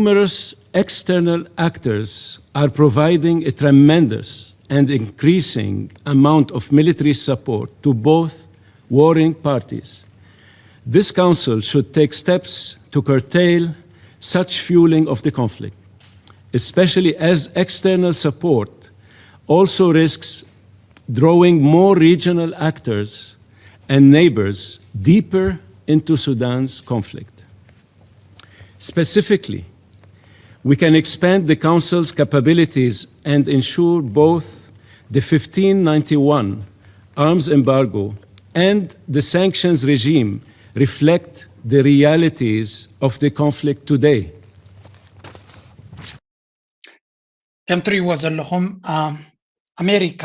Numerous external actors are providing a tremendous and increasing amount of military support to both warring parties. This council should take steps to curtail such fueling of the conflict, especially as external support also risks drawing more regional actors and neighbors deeper into Sudan's conflict. Specifically, we can expand the Council's capabilities and ensure both the fifteen ninety-one arms embargo and the sanctions regime reflect the realities of the conflict today. ከም ትርእይዎ ዘለኹም ኣሜሪካ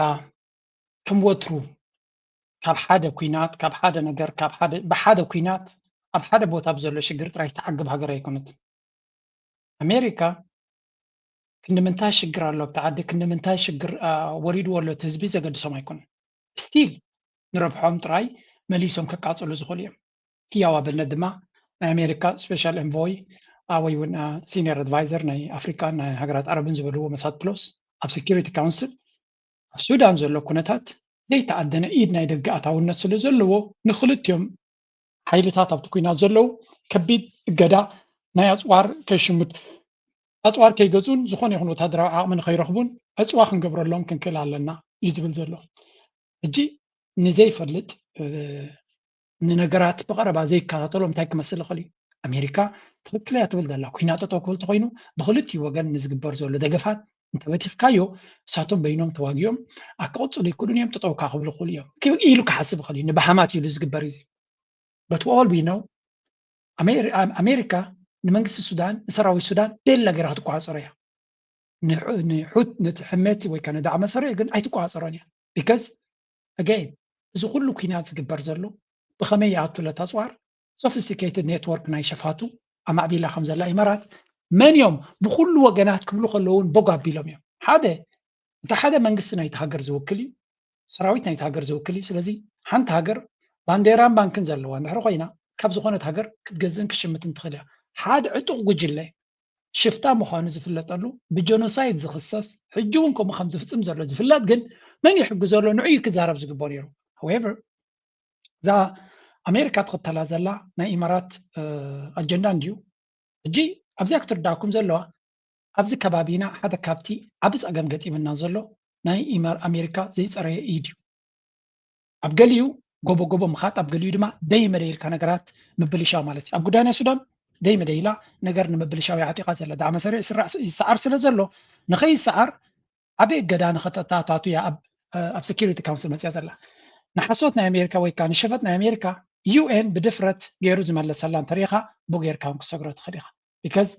ከም ወትሩ ካብ ሓደ ኲናት ካብ ሓደ ነገር ካብ ሓደ ብሓደ ኲናት ኣብ ሓደ ቦታ ብዘሎ ሽግር ጥራይ ትዓግብ ሃገር ኣይኮነት። ኣሜሪካ ክንዲ ምንታይ ሽግር ኣሎ ኣብቲ ዓዲ ክንዲ ምንታይ ሽግር ወሪድዎ ኣሎ እቲ ህዝቢ ዘገድሶም ኣይኮነን። ስቲል ንረብሖም ጥራይ መሊሶም ከቃፅሉ ዝኽእሉ እዮም። ህያው ኣብነት ድማ ናይ ኣሜሪካ ስፔሻል ኤንቮይ ወይ እውን ሲኒየር ኣድቫይዘር ናይ ኣፍሪካን ናይ ሃገራት ዓረብን ዝበልዎ መሳት ፕሎስ ኣብ ሴኪሪቲ ካውንስል ኣብ ሱዳን ዘሎ ኩነታት ዘይተኣደነ ኢድ ናይ ደገ ኣታውነት ስለ ዘለዎ ንክልቲኦም ሓይልታት ኣብቲ ኩናት ዘለዉ ከቢድ እገዳ ናይ ኣፅዋር ከይሽምቱ ኣፅዋር ከይገዝኡን ዝኾነ ይኹን ወታደራዊ ዓቕሚ ንኸይረኽቡን ዕፅዋ ክንገብረሎም ክንክእል ኣለና እዩ ዝብል ዘሎ። ሕጂ ንዘይፈልጥ ንነገራት ብቐረባ ዘይከታተሎ እንታይ ክመስል ይኽእል እዩ? ኣሜሪካ ትኽክል እያ ትብል ዘላ ኩናት ጠጠው ክብል ተኮይኑ ብክልቲኡ ወገን ንዝግበር ዘሎ ደገፋት እንተበቲኽካዮ እሳቶም በይኖም ተዋጊኦም ኣክቕፅሉ ይክእሉን እዮም ጠጠው ካ ክብሉ ይኽእሉ እዮም ኢሉ ክሓስብ ይኽእል እዩ። ንባሃማት ኢሉ ዝግበር እዚ but we all we know ኣሜሪካ ንመንግስቲ ሱዳን ንሰራዊት ሱዳን ቤላ ገይራ ክትቆፃፀሮ እያ። ንሑት ነቲ ሕመቲ ወይ ከዓ ንዳዕመ ሰሪዕ ግን ኣይትቆፃፀሮን እያ። because again እዚ ኩሉ ኩናት ዝግበር ዘሎ ብኸመይ ይኣቱ ለታ ኣፅዋር sophisticated network ናይ ሸፋቱ ኣማዕቢላ ከም ዘላ ኢማራት መን እዮም ብኩሉ ወገናት ክብሉ ከለውን ቦግ ኣቢሎም እዮም። ሓደ እቲ ሓደ መንግስቲ ናይቲ ሃገር ዝውክል እዩ፣ ሰራዊት ናይቲ ሃገር ዝውክል እዩ። ስለዚ ሓንቲ ሃገር ባንዴራን ባንክን ዘለዋ እንድሕር ኮይና ካብ ዝኾነት ሃገር ክትገዝእን ክሽምትን ትኽእል እያ። ሓደ ዕጡቕ ጉጅለ ሽፍታ ምዃኑ ዝፍለጠሉ ብጀኖሳይድ ዝኽሰስ ሕጂ እውን ከምኡ ከም ዝፍፅም ዘሎ ዝፍለጥ ግን መን ይሕግዞ ኣሎ ንዑ እዩ ክዛረብ ዝግብኦ ነይሩ። however እዛ ኣሜሪካ ትኽተላ ዘላ ናይ ኢማራት ኣጀንዳ እንድዩ። ሕጂ ኣብዚኣ ክትርዳእኩም ዘለዋ ኣብዚ ከባቢና ሓደ ካብቲ ዓቢ ፀገም ገጢምና ዘሎ ናይ ኣሜሪካ ዘይፀረየ ኢድ እዩ። ኣብ ገሊኡ ጎቦ ጎቦ ምኻድ ኣብ ገሊኡ ድማ ደይ መደይ ኢልካ ነገራት ምብልሻው ማለት እዩ። ኣብ ጉዳይ ናይ ሱዳን ደይ መደይ ኢላ ነገር ንምብልሻው ይዓጢቓ ዘላ ዳዕመ ሰሪዕ ይስዓር ስለ ዘሎ ንኸይስዓር ዓብዪ እገዳ ንኸተታታቱ እያ ኣብ ሴኪሪቲ ካውንስል መፅያ ዘላ። ንሓሶት ናይ ኣሜሪካ ወይ ከዓ ንሸፈጥ ናይ ኣሜሪካ ዩኤን ብድፍረት ገይሩ ዝመለሰላ እንተሪኢኻ ብጌርካ እውን ክሰግሮ ትኽእል ኢኻ። because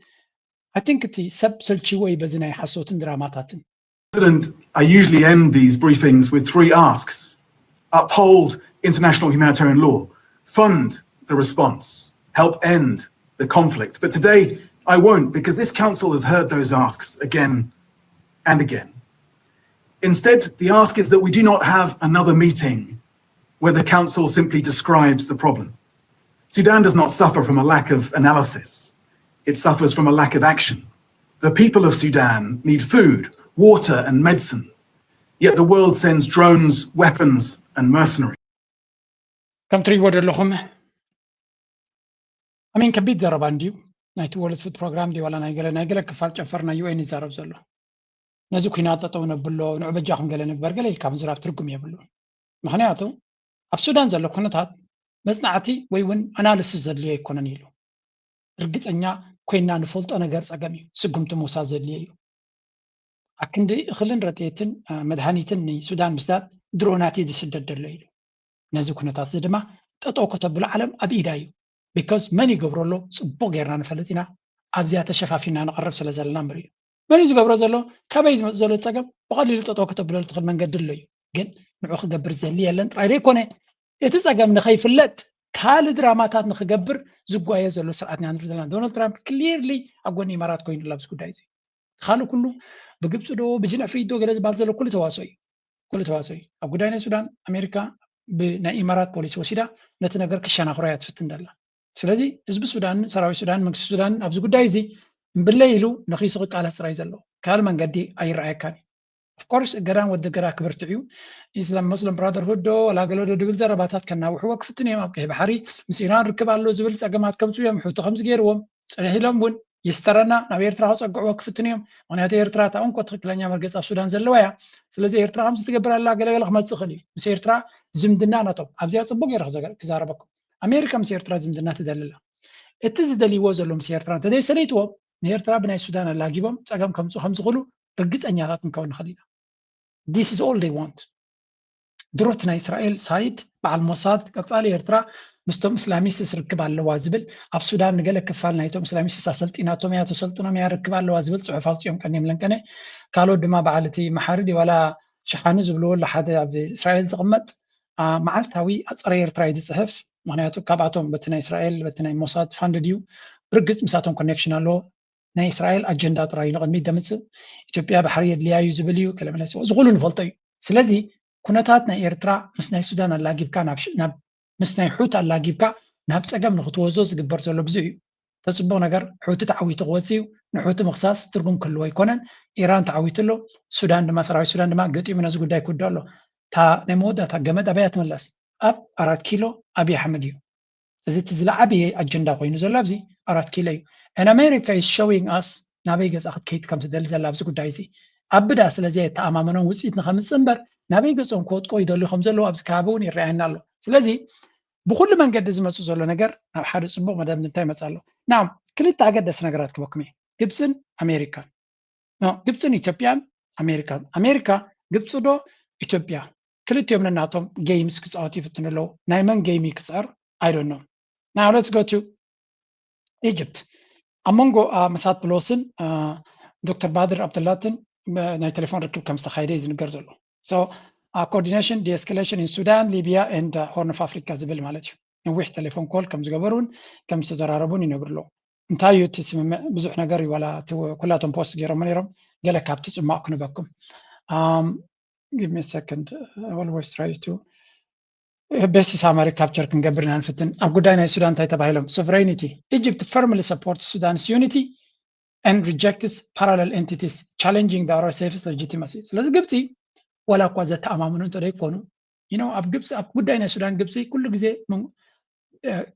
I think እቲ ሰብ ሰልችዎ እዩ በዚ ናይ ሓሶትን ድራማታትን። President, I usually end these briefings with three asks. Uphold international humanitarian law, fund the response, help end the conflict. But today, I won't because this council has heard those asks again and again. Instead, the ask is that we do not have another meeting where the council simply describes the problem. Sudan does not suffer from a lack of analysis. It suffers from a lack of action. The people of Sudan need food, water, and medicine. Yet the world sends drones, weapons, and mercenaries. ከም ትርእይዎ ዘለኹም ኣሜን ከቢድ ዘረባ እንድዩ ናይቲ ወርልድ ፉድ ፕሮግራም ድዩ ዋላ ናይ ገለ ናይ ገለ ክፋል ጨንፈር ናይ ዩኤን ይዛረብ ዘሎ። ነዚ ኩናት ጠጠው ነብሎ ንዑ በጃኹም ገለ ንግበር ገለ ኢልካ ምዝራብ ትርጉም የብሉ። ምክንያቱ ኣብ ሱዳን ዘሎ ኩነታት መፅናዕቲ ወይ እውን ኣናልስስ ዘድልዮ ኣይኮነን ኢሉ። ርግፀኛ ኮይና ንፈልጦ ነገር ፀገም እዩ። ስጉምቲ ምውሳድ ዘድልዮ እዩ። ኣክንዲ እኽልን ረድኤትን መድሃኒትን ንሱዳን ምስዳድ ድሮናት እዩ ዝስደድ ዘሎ ኢሉ። ነዚ ኩነታት እዚ ድማ ጠጠው ከተብሎ ዓለም ኣብ ኢዳ እዩ። because መን ይገብሮ ኣሎ ፅቡቅ ጌርና ንፈልጥ ኢና። ኣብዚኣ ተሸፋፊና ንቐርብ ስለ ዘለና እምበር እዩ። መን እዩ ዝገብሮ ዘሎ? ካበይ ዝመፅእ ዘሎ ፀገም ብቐሊሉ ጠጠው ከተብሎ ትኽእል መንገዲ ኣሎ እዩ። ግን ንዑ ክገብር ዘሊ የለን ጥራይ ዘይኮነ እቲ ፀገም ንኸይፍለጥ ካልእ ድራማታት ንክገብር ዝጓየ ዘሎ ስርዓት ኢና ንርኢ ዘለና። ዶናልድ ትራምፕ ክሊርሊ ኣብ ጎኒ ኢማራት ኮይኑ ኣሎ ኣብዚ ጉዳይ እዚ። ካልእ ኩሉ ብግብፂ ዶ ብጅንዕፍሪት ዶ ገለ ዝበሃል ዘሎ ኩሉ ተዋስኦ እዩ። ኩሉ ተዋስኦ እዩ። ኣብ ጉዳይ ናይ ሱዳን ኣሜሪካ ብናይ ኢማራት ፖሊሲ ወሲዳ ነቲ ነገር ክሸናኽሮ እያ ትፍትን ደላ። ስለዚ ህዝቢ ሱዳንን ሰራዊት ሱዳንን መንግስቲ ሱዳንን ኣብዚ ጉዳይ እዚ እምብለይ ኢሉ ነኺሱ ክቃለስ ጥራይ ዘለዎ ካልእ መንገዲ ኣይረኣየካን እዩ። Of course እገዳን ወዲ እገዳ ክብርትዕ እዩ። ኢስላም ሙስሊም ብራደርሁድ ዶ ወላ ገለ ዶ ድብል ዘረባታት ከናውሕዎ ክፍትን እዮም። ኣብ ቀይሕ ባሕሪ ምስ ኢራን ርክብ ኣሎ ዝብል ጸገማት ከምጽኡ እዮም። ሕቶ ከምዚ ገይርዎም ጽንሕ ኢሎም እውን ይስተረና ናብ ኤርትራ ክጸግዕዎ ክፍትን እዮም። ምክንያቱ ኤርትራ እታ እንኮ ትኽክለኛ መርገጽ ኣብ ሱዳን ዘለዋ እያ። ስለዚ ኤርትራ ከምዚ ትገብር ኣላ ገለገለ ክመጽእ ይኽእል እዩ። ምስ ኤርትራ ዝምድና ናቶም ኣብዚኣ ጽቡቅ ገይረ ክዘገ- ክዛረበኩም። ኣሜሪካ ምስ ኤርትራ ዝምድና ትደሊ ኣላ። እቲ ዝደልይዎ ዘሎ ምስ ኤርትራ እንተዘይሰለይትዎም ንኤርትራ ብናይ ሱዳን ኣላጊቦም ጸገም ከምጽኡ ከምዝኽእሉ ርግጸኛታት ክንከውን ንኽእል ኢና። This is all they want። ድሮ እቲ ናይ እስራኤል ሳይድ በዓል ሞሳድ ቀጻሊ ኤርትራ ምስቶም እስላሚስትስ ርክብ ኣለዋ ዝብል ኣብ ሱዳን ንገለ ክፋል ናይቶም እስላሚስትስ ኣሰልጢናቶም እያ ተሰልጥኖም እያ ርክብ ኣለዋ ዝብል ጽሑፍ ኣውጺኦም ቀኒዮም ለንቀነ ካልኦት ድማ በዓል እቲ መሓሪ ድዩ ዋላ ሸሓኒ ዝብልዎ ኣሎ ሓደ ኣብ እስራኤል ዝቕመጥ አ፣ መዓልታዊ ጸረ ኤርትራ እዩ ዝጽሕፍ። ምክንያቱ ካብኣቶም በቲ ናይ እስራኤል በቲ ናይ ሞሳድ ፋንድ ድዩ ብርግጽ ምሳቶም ኮኔክሽን ኣለዎ። ናይ እስራኤል ኣጀንዳ ጥራይ ንቕድሚት ደምጽእ። ኢትዮጵያ ባሕሪ የድልያ እዩ ዝብል እዩ። ከለመለስ እዚ ኩሉ ንፈልጦ እዩ። ስለዚ ኩነታት ናይ ኤርትራ ምስ ናይ ሱዳን ኣላጊብካ ናብ ሽ- ናብ ምስ ናይ ሑት ኣላጊብካ ናብ ጸገም ንክትወስዶ ዝግበር ዘሎ ብዙሕ እዩ። ተጽቡቕ ነገር ሑቲ ተዓዊቱ ክወጽእ እዩ። ንሑቲ ምኽሳስ ትርጉም ክህልዎ ኣይኮነን። ኢራን ተዓዊቱ ኣሎ። ሱዳን ድማ ሰራዊት ሱዳን ድማ ገጢሙ ነዚ ጉዳይ ክውድኦ ኣሎ። እታ ናይ መወዳእታ ገመድ ኣበይ እያ ትምለስ? ኣብ ኣራት ኪሎ ኣብይ ኣሕመድ እዩ። እዚ እቲ ዝለዓበየ ኣጀንዳ ኮይኑ ዘሎ ኣብዚ ኣራት ኪሎ እዩ። And America is showing us ናበይ ገጻ ክትከይድ ከም ትደሊ ዘላ ኣብዚ ጉዳይ እዚ። ኣብ ብዳ ስለዚ ኣይተኣማመኖም ውጽኢት ንኸምጽእ እምበር ናበይ ገጾም ክወጥቆ ይደልዩ ከም ዘለዉ ኣብዚ ከባቢ እውን ይረኣየና ኣሎ። ስለዚ ብኩሉ መንገዲ ዝመጽእ ዘሎ ነገር ናብ ሓደ ጽቡቕ መደምድምታ ይመጽእ ኣሎ። Now ክልተ ኣገደስቲ ነገራት ክበኩም እየ። ግብጽን ኣሜሪካን። No፣ ግብጽን ኢትዮጵያን ኣሜሪካን። ኣሜሪካ ግብጽ ዶ ኢትዮጵያ ክልቲኦም ነናቶም games ክጻወቱ ይፍትኑ ኣለዉ። ናይ መን game እዩ ክጽዕር? I don't know። Now let's go to Egypt። ኣብ መንጎ መሳት ፕሎስን ዶክተር ባድር ኣብደላትን ናይ ቴሌፎን ርክብ ከም ዝተኻየደ እዩ ዝንገር ዘሎ። So coordination de-escalation in Sudan, Libya and Horn of Africa ዝብል ማለት እዩ። ነዊሕ ቴሌፎን ኮል ከም ዝገበሩን ከም ዝተዘራረቡን ይነግሩ ኣለዉ። እንታይ እዩ እቲ ስምምዕ? ብዙሕ ነገር እዩ ዋላ እቲ ኩላቶም ፖስት ገይሮሞ ነይሮም። ገለ ካብቲ ጽማቕ ክንበኩም። Give me a second. I always try to best summary capture ክንገብር ኢና ንፍትን። ኣብ ጉዳይ ናይ ሱዳን እንታይ ተባሂሎም? Sovereignty. Egypt firmly supports Sudan's unity and rejects parallel entities challenging the R S F's legitimacy. ስለዚ ግብፂ ዋላ እኳ ዘተኣማምኑ እንተ ደይኮኑ you know ኣብ ግብፂ ኣብ ጉዳይ ናይ ሱዳን ግብፂ ኩሉ ግዜ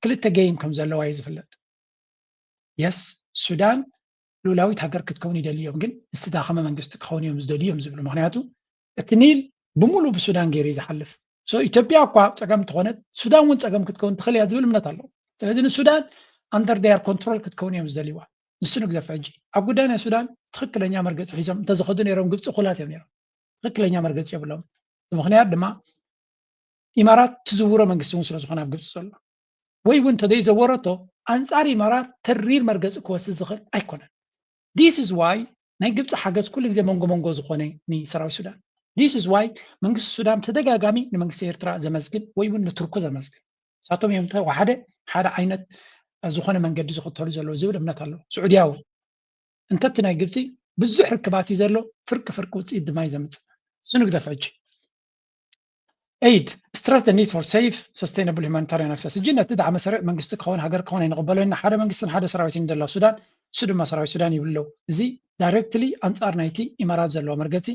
ክልተ game ከም ዘለዋ እዩ ዝፍለጥ። Yes ሱዳን ሉላዊት ሃገር ክትከውን ይደልዩ እዮም፣ ግን ዝተዳኸመ መንግስቲ ክኸውን እዮም ዝደልዩ እዮም ዝብሉ። ምክንያቱ እቲ ኒል ብምሉእ ብሱዳን ገይሩ እዩ ዝሓልፍ። So ኢትዮጵያ እኳ ፀገም እንተኾነት ሱዳን እውን ፀገም ክትከውን ትኽእል እያ ዝብል እምነት ኣለዎ። ስለዚ ንሱዳን under their control ክትከውን እዮም ዝደልይዋ። ንሱ ንግደፍ ሕጂ ኣብ ጉዳይ ናይ ሱዳን ትኽክለኛ መርገፂ ሒዞም እንተዝኸዱ ነይሮም ግብፂ እኹላት እዮም ነይሮም። ትኽክለኛ መርገፂ የብሎም። ብምኽንያት ድማ ኢማራት ትዝውሮ መንግስቲ እውን ስለዝኾነ ኣብ ግብፂ ዘሎ ወይ እውን እንተዘይዘወረቶ ኣንፃር ኢማራት ተሪር መርገፂ ክወስድ ዝኽእል ኣይኮነን። This is why ናይ ግብፂ ሓገዝ ኩሉ ግዜ መንጎ መንጎ ዝኾነ ንሰራዊት ሱዳን። This is why መንግስቲ ሱዳን ተደጋጋሚ ንመንግስቲ ኤርትራ ዘመስግን ወይ እውን ንቱርኩ ዘመስግን። ንሳቶም እዮም ተዋሓደ ሓደ ዓይነት ዝኾነ መንገዲ ዝኽተሉ ዘለዉ ዝብል እምነት ኣሎ። ስዑድያ እውን እንተቲ ናይ ግብፂ ብዙሕ ርክባት እዩ ዘሎ፣ ፍርቂ ፍርቂ ውፅኢት ድማ እዩ ዘምፅእ። እሱ ንግደፍ ሕጂ። Aid stress the need for safe sustainable humanitarian access። ሕጂ ነቲ ዳዕመ ሰሪዕ መንግስቲ ክኸውን ሃገር ክኸውን ኣይንቕበሎን ኢና። ሓደ መንግስትን ሓደ ሰራዊትን ደላ ሱዳን እሱ ድማ ሰራዊት ሱዳን ይብሉ ኣለዉ። እዚ directly ኣንፃር ናይቲ ኢማራት ዘለዎ መርገፂ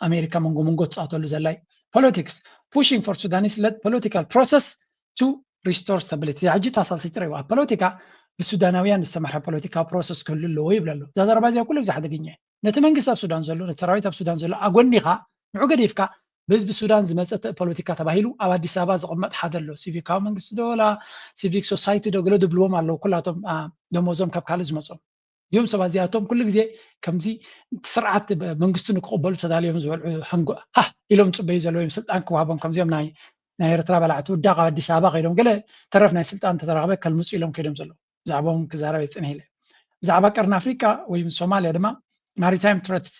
ኣሜሪካ መንጎ መንጎ ትፃወተሉ ዘላ እዩ። Politics pushing for Sudanese led political process to restore stability። ሕጂ ታሳሲ ጥራይ ኣብ ፖለቲካ ብሱዳናውያን ዝተመርሐ ፖለቲካዊ ፕሮሰስ ክህሉ ኣለዎ ይብል ኣሎ። እዛ ዘረባ እዚኣ ኩሉ ግዜ ሓደገኛ እዩ። ነቲ መንግስቲ ኣብ ሱዳን ዘሎ ነቲ ሰራዊት ኣብ ሱዳን ዘሎ ኣጎኒኻ ንዑ ገዲፍካ ብህዝቢ ሱዳን ዝመፀ ፖለቲካ ተባሂሉ ኣብ ኣዲስ ኣበባ ዝቕመጥ ሓደ ኣሎ። ሲቪካዊ መንግስቲ ዶ ወላ ሲቪክ ሶሳይቲ ዶ ገለ ድብልዎም ኣለዉ። ኩላቶም ደሞዞም ካብ ካልእ ዝመፆም እዚኦም ሰባት እዚኣቶም ኩሉ ግዜ ከምዚ ስርዓት መንግስቲ ንክቕበሉ ተዳልዮም ዝበልዑ ሃንጎ ሃ ኢሎም ፅበዩ ዘለዉ እዮም። ስልጣን ክወሃቦም ከምዚኦም ናይ ናይ ኤርትራ በላዕቲ ውዳቕ ኣብ ኣዲስ ኣበባ ከይዶም ገለ ተረፍ ናይ ስልጣን ተተረኽበ ከልምፁ ኢሎም ከይዶም ዘለዉ። ብዛዕባኦም ክዛረብ እየ ፅንሕ ኢለ። ብዛዕባ ቀርኒ ኣፍሪቃ ወይ ሶማልያ ድማ maritime threats.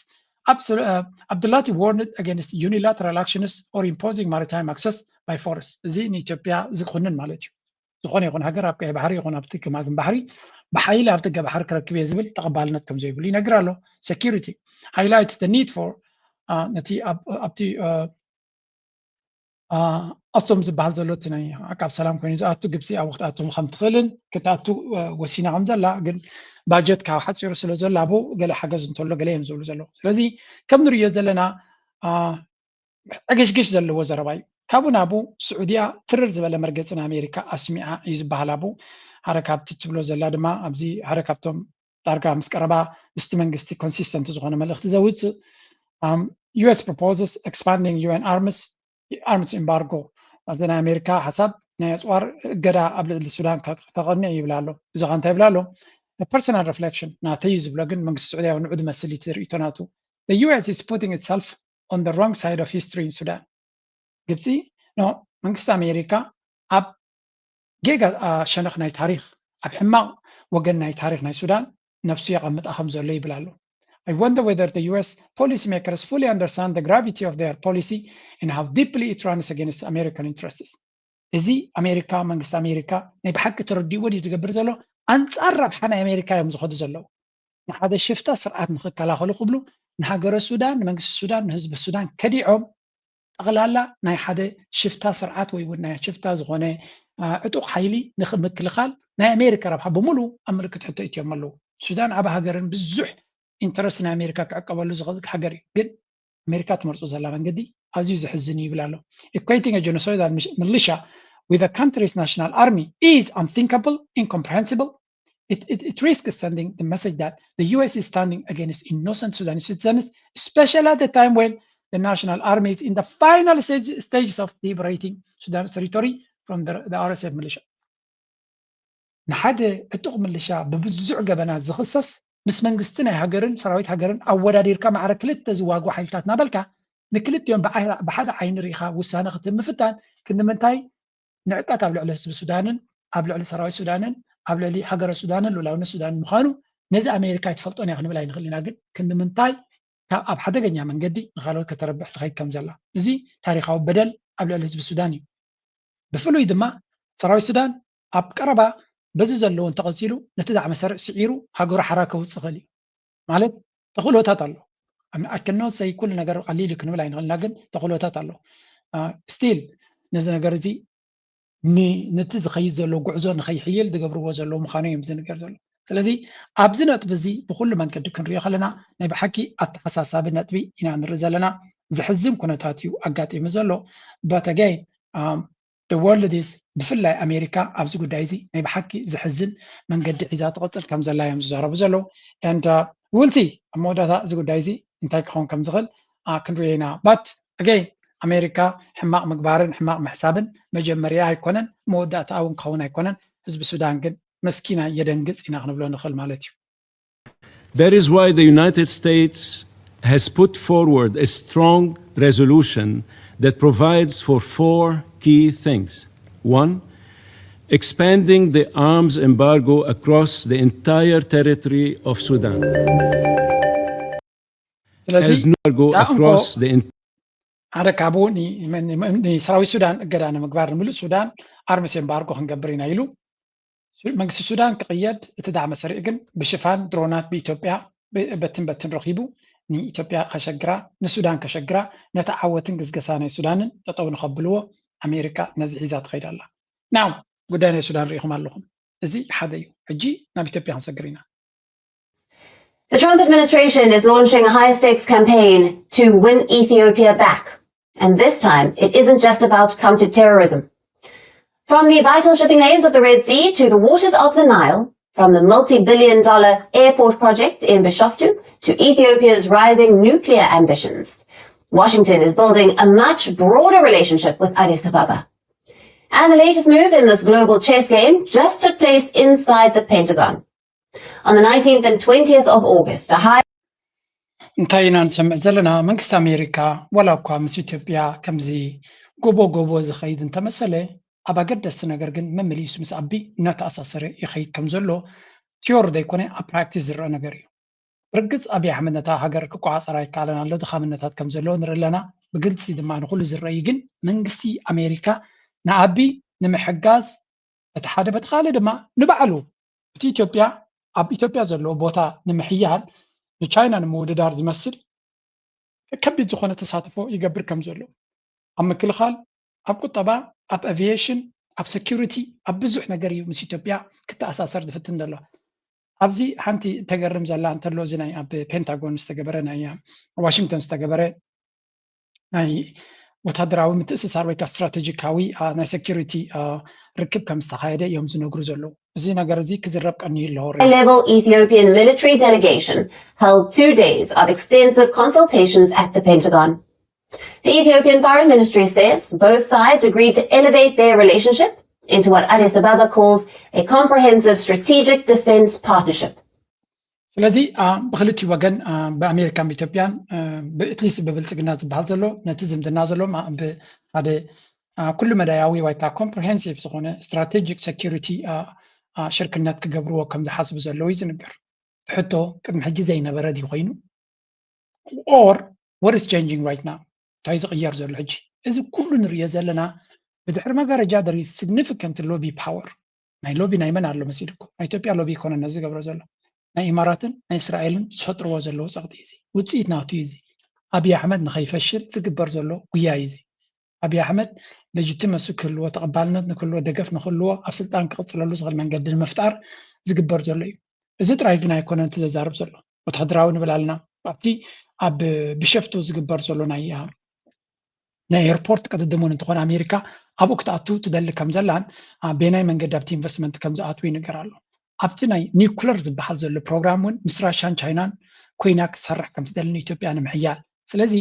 Abdulati warned against unilateral actions or imposing maritime access by force። እዚ ንኢትዮጵያ ዝኹንን ማለት እዩ። ዝኾነ ይኹን ሃገር ኣብ ቀይ ባሕሪ ይኹን ኣብቲ ገማግም ባሕሪ ብሓይሊ ኣብ ደገ ባሕሪ ክረክብ እየ ዝብል ተቐባልነት ከም ዘይብሉ ይነግር ኣሎ። Security highlights the need for ነቲ ኣብቲ ኣስቶም ዝበሃል ዘሎ እቲ ናይ ዓቃብ ሰላም ኮይኑ ዝኣቱ ግብፂ ኣብኡ ክትኣቱ ከም ትኽእልን ክትኣቱ ወሲና ከም ዘላ ግን ባጀት ካብ ሓፂሩ ስለ ዘሎ ኣብኡ ገለ ሓገዝ እንተሎ ገለ እዮም ዝብሉ ዘለዉ። ስለዚ ከም ንርእዮ ዘለና ዕግሽግሽ ዘለዎ ዘረባ እዩ። ካብኡ ናብኡ ስዑድያ ትርር ዝበለ መርገፂ ንኣሜሪካ ኣስሚዓ እዩ ዝበሃል። ኣብኡ ሓደ ካብቲ ትብሎ ዘላ ድማ ኣብዚ ሓደ ካብቶም ዳርጋ ምስ ቀረባ ምስቲ መንግስቲ ኮንሲስተንት ዝኾነ መልእኽቲ ዘውፅእ US proposes expanding UN arms arms embargo። እዚ ናይ ኣሜሪካ ሓሳብ ናይ ኣፅዋር እገዳ ኣብ ልዕሊ ሱዳን ከቐንዕ ይብል ኣሎ። እዚ ኸ እንታይ ይብል ኣሎ? Personal reflection ናተይ እዩ ዝብሎ፣ ግን መንግስቲ ስዑድያ ንዑ ዝመስል እዩ ርእይቶ ናቱ። The US is putting itself on the wrong side of history in Sudan. ግብፂ ኖ መንግስቲ ኣሜሪካ ኣብ ጌጋ ሸነኽ ናይ ታሪክ ኣብ ሕማቕ ወገን ናይ ታሪክ ናይ ሱዳን ነብሱ የቐምጣ ከም ዘሎ ይብል ኣሎ። I wonder whether the US policymakers fully understand the gravity of their policy and how deeply it runs against American interests. እዚ ኣሜሪካ መንግስቲ ኣሜሪካ ናይ ብሓቂ ተረዲእዎ ድዩ ዝገብር ዘሎ? ኣንፃር ረብሓ ናይ ኣሜሪካ እዮም ዝኸዱ ዘለዉ። ንሓደ ሽፍታ ስርዓት ንክከላኸሉ ክብሉ ንሃገረ ሱዳን ንመንግስቲ ሱዳን ንህዝቢ ሱዳን ከዲዖም ጠቕላላ ናይ ሓደ ሽፍታ ስርዓት ወይ እውን ናይ ሽፍታ ዝኾነ ዕጡቕ ሓይሊ ንምክልኻል ናይ ኣሜሪካ ረብሓ ብምሉ ኣብ ምልክት ሕቶ እትዮም ኣለዉ። ሱዳን ዓብ ሃገርን ብዙሕ ኢንተረስት ናይ ኣሜሪካ ክዕቀበሉ ዝኽእል ሃገር እዩ። ግን ኣሜሪካ ትመርፁ ዘላ መንገዲ ኣዝዩ ዘሕዝን እዩ ይብል ኣሎ። Equating a genocidal militia with a country's national army is unthinkable, incomprehensible. It, it, it risks sending the message that the US is standing against innocent Sudanese citizens, especially at the time when the national army is in the final stage, stages of liberating Sudan's territory from the, the RSF militia. ንሓደ ዕጡቕ ምልሻ ብብዙሕ ገበናት ዝኽሰስ ምስ መንግስቲ ናይ ሃገርን ሰራዊት ሃገርን ኣወዳዲርካ ማዕረ ክልተ ዝዋግኡ ሓይልታት እናበልካ ንክልቲኦም ብሓደ ዓይኒ ርኢኻ ውሳነ ክትህብ ምፍታን ክንዲ ምንታይ ንዕቀት ኣብ ልዕሊ ህዝቢ ሱዳንን ኣብ ልዕሊ ሰራዊት ሱዳንን ኣብ ልዕሊ ሃገረ ሱዳንን ሉላውነት ሱዳንን ምዃኑ ነዚ ኣሜሪካ ኣይትፈልጦን እያ ክንብል ኣይንኽእል ኢና። ግን ክንዲ ምንታይ ካብ ኣብ ሓደገኛ መንገዲ ንካልኦት ከተረብሕ ትኸይድ ከም ዘላ እዚ ታሪካዊ በደል ኣብ ልዕሊ ህዝቢ ሱዳን እዩ። ብፍሉይ ድማ ሰራዊት ሱዳን ኣብ ቀረባ በዚ ዘለዎ እንተቐፂሉ ነቲ ዳዕመ ስዒሩ ሃገሩ ሓራ ከውፅእ ይኽእል እዩ። ማለት ተኽእሎታት ኣሎ። ኣክኖት ሰይ ኩሉ ነገር ቀሊል እዩ ክንብል ኣይንኽእልና፣ ግን ተኽእሎታት ኣሎ። ስቲል ነዚ ነገር እዚ ነቲ ዝኸይድ ዘሎ ጉዕዞ ንኸይሕይል ዝገብርዎ ዘለዉ ምዃኑ እዮም ዝንገር ዘሎ። ስለዚ ኣብዚ ነጥቢ እዚ ብኩሉ መንገዲ ክንሪኦ ከለና ናይ ብሓቂ ኣተሓሳሳቢ ነጥቢ ኢና ንርኢ ዘለና። ዘሕዝን ኩነታት እዩ ኣጋጢሙ ዘሎ። But again, the world is ብፍላይ ኣሜሪካ ኣብዚ ጉዳይ እዚ ናይ ብሓቂ ዘሕዝን መንገዲ ሒዛ ትቕፅል ከም ዘላ እዮም ዝዛረቡ ዘለዉ። And we'll see ኣብ መወዳእታ እዚ ጉዳይ እዚ እንታይ ክኸውን ከም ዝኽእል ክንሪኦ ኢና። But again ኣሜሪካ ሕማቕ ምግባርን ሕማቕ ምሕሳብን መጀመርያ ኣይኮነን መወዳእታ እውን ክኸውን ኣይኮነን። ህዝቢ ሱዳን ግን መስኪና የደንግፅ ኢና ክንብሎ ንኽእል ማለት እዩ። That is why the United States has put forward a strong resolution that provides for four key things. One, expanding the arms embargo across the entire territory of Sudan. ስለዚ As no embargo ዳእንኮ across the en- ሓደ ካብኡ ን- ን- ን- ንሰራዊት ሱዳን እገዳ ንምግባር ንምሉእ ሱዳን ኣርምስ ኤምባርጎ ክንገብር ኢና ኢሉ። ሱ- መንግስቲ ሱዳን ክቕየድ እቲ ዳዕመ ሰሪዕ ግን ብሽፋን ድሮናት ብኢትዮጵያ ብ- በትን በትን ረኺቡ ንኢትዮጵያ ከሸግራ ንሱዳን ከሸግራ ነቲ ዓወትን ግዝገሳ ናይ ሱዳንን ጠጠው ንኸብልዎ ኣሜሪካ ነዚ ሒዛ ትኸይድ ኣላ። ናው ጉዳይ ናይ ሱዳን ርኢኹም ኣለኹም። እዚ ሓደ እዩ። ሕጂ ናብ ኢትዮጵያ ክንሰግር ኢና። The Trump administration is launching a high stakes campaign to win Ethiopia back. And this time, it isn't just about counterterrorism. From the vital shipping lanes of the Red Sea to the waters of the Nile, from the multi billion dollar airport project in Bishoftu to Ethiopia's rising nuclear ambitions, Washington is building a much broader relationship with Addis Ababa. And the latest move in this global chess game just took place inside the Pentagon. On the nineteenth and twentieth of August, a high እንታይ ኢና ንሰምዕ ዘለና? መንግስቲ ኣሜሪካ ዋላ እኳ ምስ ኢትዮጵያ ከምዚ ጎቦ ጎቦ ዝኸይድ እንተመሰለ ኣብ ኣገደስቲ ነገር ግን መመሊሱ ምስ ኣቢ እናተኣሳሰረ ይኸይድ ከም ዘሎ ቲዮሪ ዘይኮነ ኣብ ፕራክቲስ ዝረአ ነገር እዩ። ብርግፅ ኣብይ ኣሕመድ ነታ ሃገር ክቆፃፀራ ኣይከኣለን ኣሎ፣ ድኻምነታት ከም ዘለዎ ንርኢ ኣለና። ብግልፂ ድማ ንኩሉ ዝረአ እዩ። ግን መንግስቲ ኣሜሪካ ንኣቢ ንምሕጋዝ በቲ ሓደ በቲ ካልእ ድማ ንባዕሉ እቲ ኢትዮጵያ ኣብ ኢትዮጵያ ዘለዎ ቦታ ንምሕያል ንቻይና ንምውድዳር ዝመስል ከቢድ ዝኾነ ተሳትፎ ይገብር ከም ዘሎ ኣብ ምክልኻል ኣብ ቁጠባ ኣብ ኣቪዬሽን ኣብ ሰኪሪቲ ኣብ ብዙሕ ነገር እዩ ምስ ኢትዮጵያ ክተኣሳሰር ዝፍትን ዘሎ። ኣብዚ ሓንቲ ተገርም ዘላ እንተሎ፣ እዚ ናይ ኣብ ፔንታጎን ዝተገበረ፣ ናይ ዋሽንግተን ዝተገበረ ናይ ወታደራዊ ምትእስሳር ወይ ከዓ ስትራቴጂካዊ ናይ ሴኪሪቲ ርክብ ከም ዝተካየደ እዮም ዝነግሩ ዘለዉ። እዚ ነገር እዚ ክዝረብ ቀንዩ ኣለዎ። Level Ethiopian military delegation held two days of extensive consultations at the Pentagon. The Ethiopian Foreign Ministry says both sides agreed to elevate their relationship into what Addis Ababa calls a comprehensive strategic defense partnership. ስለዚ ብክልቲኡ ወገን ብኣሜሪካን ብኢትዮጵያን ብእትሊስ ብብልፅግና ዝበሃል ዘሎ ነቲ ዝምድና ዘሎ ብሓደ ኩሉ መዳያዊ ወይ ከዓ ኮምፕሪሄንሲቭ ዝኾነ ስትራቴጂክ ሴኪሪቲ ሽርክነት ክገብርዎ ከም ዝሓስቡ ዘለዉ እዩ ዝንገር። ሕቶ ቅድሚ ሕጂ ዘይነበረ ድዩ ኮይኑ? Or what is changing right now? እንታይ ዝቕየር ዘሎ ሕጂ? እዚ ኩሉ ንሪኦ ዘለና ብድሕሪ መጋረጃ there is significant lobby power። ናይ ሎቢ ናይ መን ኣሎ መሲልኩም? ናይ ኢትዮጵያ ሎቢ ይኮነ ነዚ ዝገብሮ ዘሎ፣ ናይ ኢማራትን ናይ እስራኤልን ዝፈጥርዎ ዘለዉ ፀቕጢ እዩ። እዚ ውፅኢት ናቱ እዩ። እዚ ኣብይ ኣሕመድ ንኸይፈሽል ዝግበር ዘሎ ጉያ እዩ። እዚ ኣብይ ኣሕመድ ሌጂቲመሲ ክህልዎ፣ ተቐባልነት ንክህልዎ፣ ደገፍ ንክህልዎ፣ ኣብ ስልጣን ክቕፅለሉ ዝኽእል መንገዲ ንምፍጣር ዝግበር ዘሎ እዩ። እዚ ጥራይ ግን ኣይኮነን እቲ ዘዛርብ ዘሎ። ወታደራዊ ንብል ኣለና፣ ኣብቲ ኣብ ቢሾፍቱ ዝግበር ዘሎ ናይ ናይ ኤርፖርት ቅድድም እውን እንተኾነ ኣሜሪካ ኣብኡ ክትኣቱ ትደሊ ከም ዘላን ቤናይ መንገዲ ኣብቲ ኢንቨስትመንት ከም ዝኣትዉ ይንገር ኣሎ። ኣብቲ ናይ ኒኩለር ዝበሃል ዘሎ ፕሮግራም እውን ምስ ራሻን ቻይናን ኮይና ክትሰርሕ ከም ትደሊ ንኢትዮጵያ ንምሕያል። ስለዚ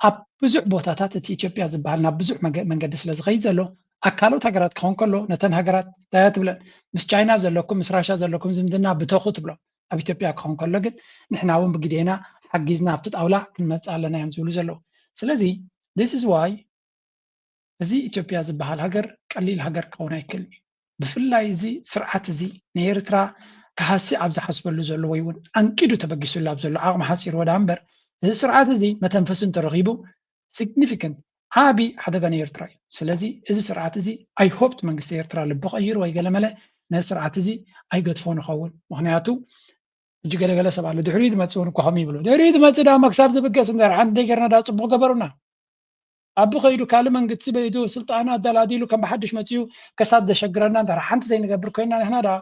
ኣብ ብዙሕ ቦታታት እቲ ኢትዮጵያ ዝበሃል ናብ ብዙሕ መንገዲ ስለ ዝኸይድ ዘሎ ኣብ ካልኦት ሃገራት ክኸውን ከሎ ነተን ሃገራት እንታይ ትብለን? ምስ ቻይና ዘለኩም ምስ ራሻ ዘለኩም ዝምድና ብተኹ ትብሎ። ኣብ ኢትዮጵያ ክኸውን ከሎ ግን ንሕና እውን ብግዴና ሓጊዝና ኣብቲ ጣውላ ክንመፅእ ኣለና እዮም ዝብሉ ዘለዉ። ስለዚ this is why እዚ ኢትዮጵያ ዝበሃል ሃገር ቀሊል ሃገር ክኸውን ኣይክእልን እዩ። ብፍላይ እዚ ስርዓት እዚ ንኤርትራ ክሃሲ ኣብ ዝሓስበሉ ዘሎ ወይ እውን ኣንቂዱ ተበጊሱሉ ኣብ ዘሎ ዓቕሚ ሓፂርዎ ደኣ እምበር እዚ ስርዓት እዚ መተንፈሲ እንተረኺቡ ሲግኒፊካንት ዓቢ ሓደጋ ንኤርትራ እዩ። ስለዚ እዚ ስርዓት እዚ I hope መንግስቲ ኤርትራ ልቢ ቀይሩ ወይ ገለመለ ነዚ ስርዓት እዚ ኣይገድፎ ንኸውን። ምክንያቱ ሕጂ ገለገለ ሰብ ኣሎ ድሕሪኡ ዝመፅእ እውን እኮ ከምኡ ይብሉ። ድሕሪኡ ዝመፅእ ደኣ ክሳብ ዝብገስ እንተ ሓንቲ ዘይገርና ደኣ ፅቡቅ ገበሩና። ኣቢ ከይዱ ካልእ መንግስቲ በይዱ ስልጣኑ ኣደላዲሉ ከም ብሓድሽ መፅኡ ከሳብ ዘሸግረና እንተ ሓንቲ ዘይንገብር ኮይና ንሕና ደኣ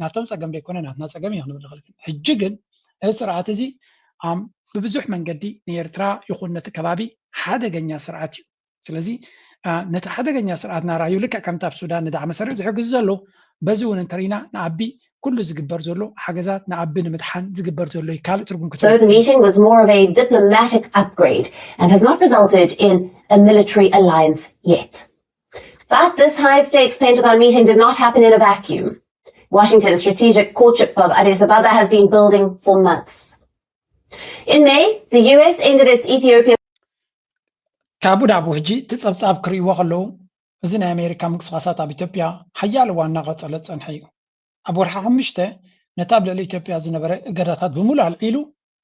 ናቶም ፀገም ዘይኮነ ናትና ፀገም እዩ ክንብል ንኽእል። ሕጂ ግን እዚ ስርዓት እዚ ብብዙሕ መንገዲ ንኤርትራ ይኹን ነቲ ከባቢ ሓደገኛ ስርዓት እዩ። ስለዚ ነቲ ሓደገኛ ስርዓት ናራዩ ልክዕ ከምቲ ኣብ ሱዳን ንዳዕመ ሰሪዑ ዝሕግዙ ዘለዉ በዚ እውን እንተሪና ንኣቢ ኩሉ ዝግበር ዘሎ ሓገዛት ንኣቢ ንምድሓን ዝግበር ዘሎ እዩ። ካልእ ትርጉም So the meeting was more of a diplomatic upgrade and has not resulted in a military alliance yet. But this high-stakes Pentagon meeting did not happen in a vacuum. Washington's strategic courtship of Addis Ababa has been building for months. In May, the U S ended its Ethiopia ካቡ ዳቡ ሕጂ እቲ ጸብጻብ ክርእይዎ ከለዉ እዚ ናይ ኣሜሪካ ምንቅስቃሳት ኣብ ኢትዮጵያ ሓያል እዋን እናቐጸለ ዝጸንሐ እዩ። ኣብ ወርሒ ሓሙሽተ ነቲ ኣብ ልዕሊ ኢትዮጵያ ዝነበረ እገዳታት ብምሉእ ኣልዒሉ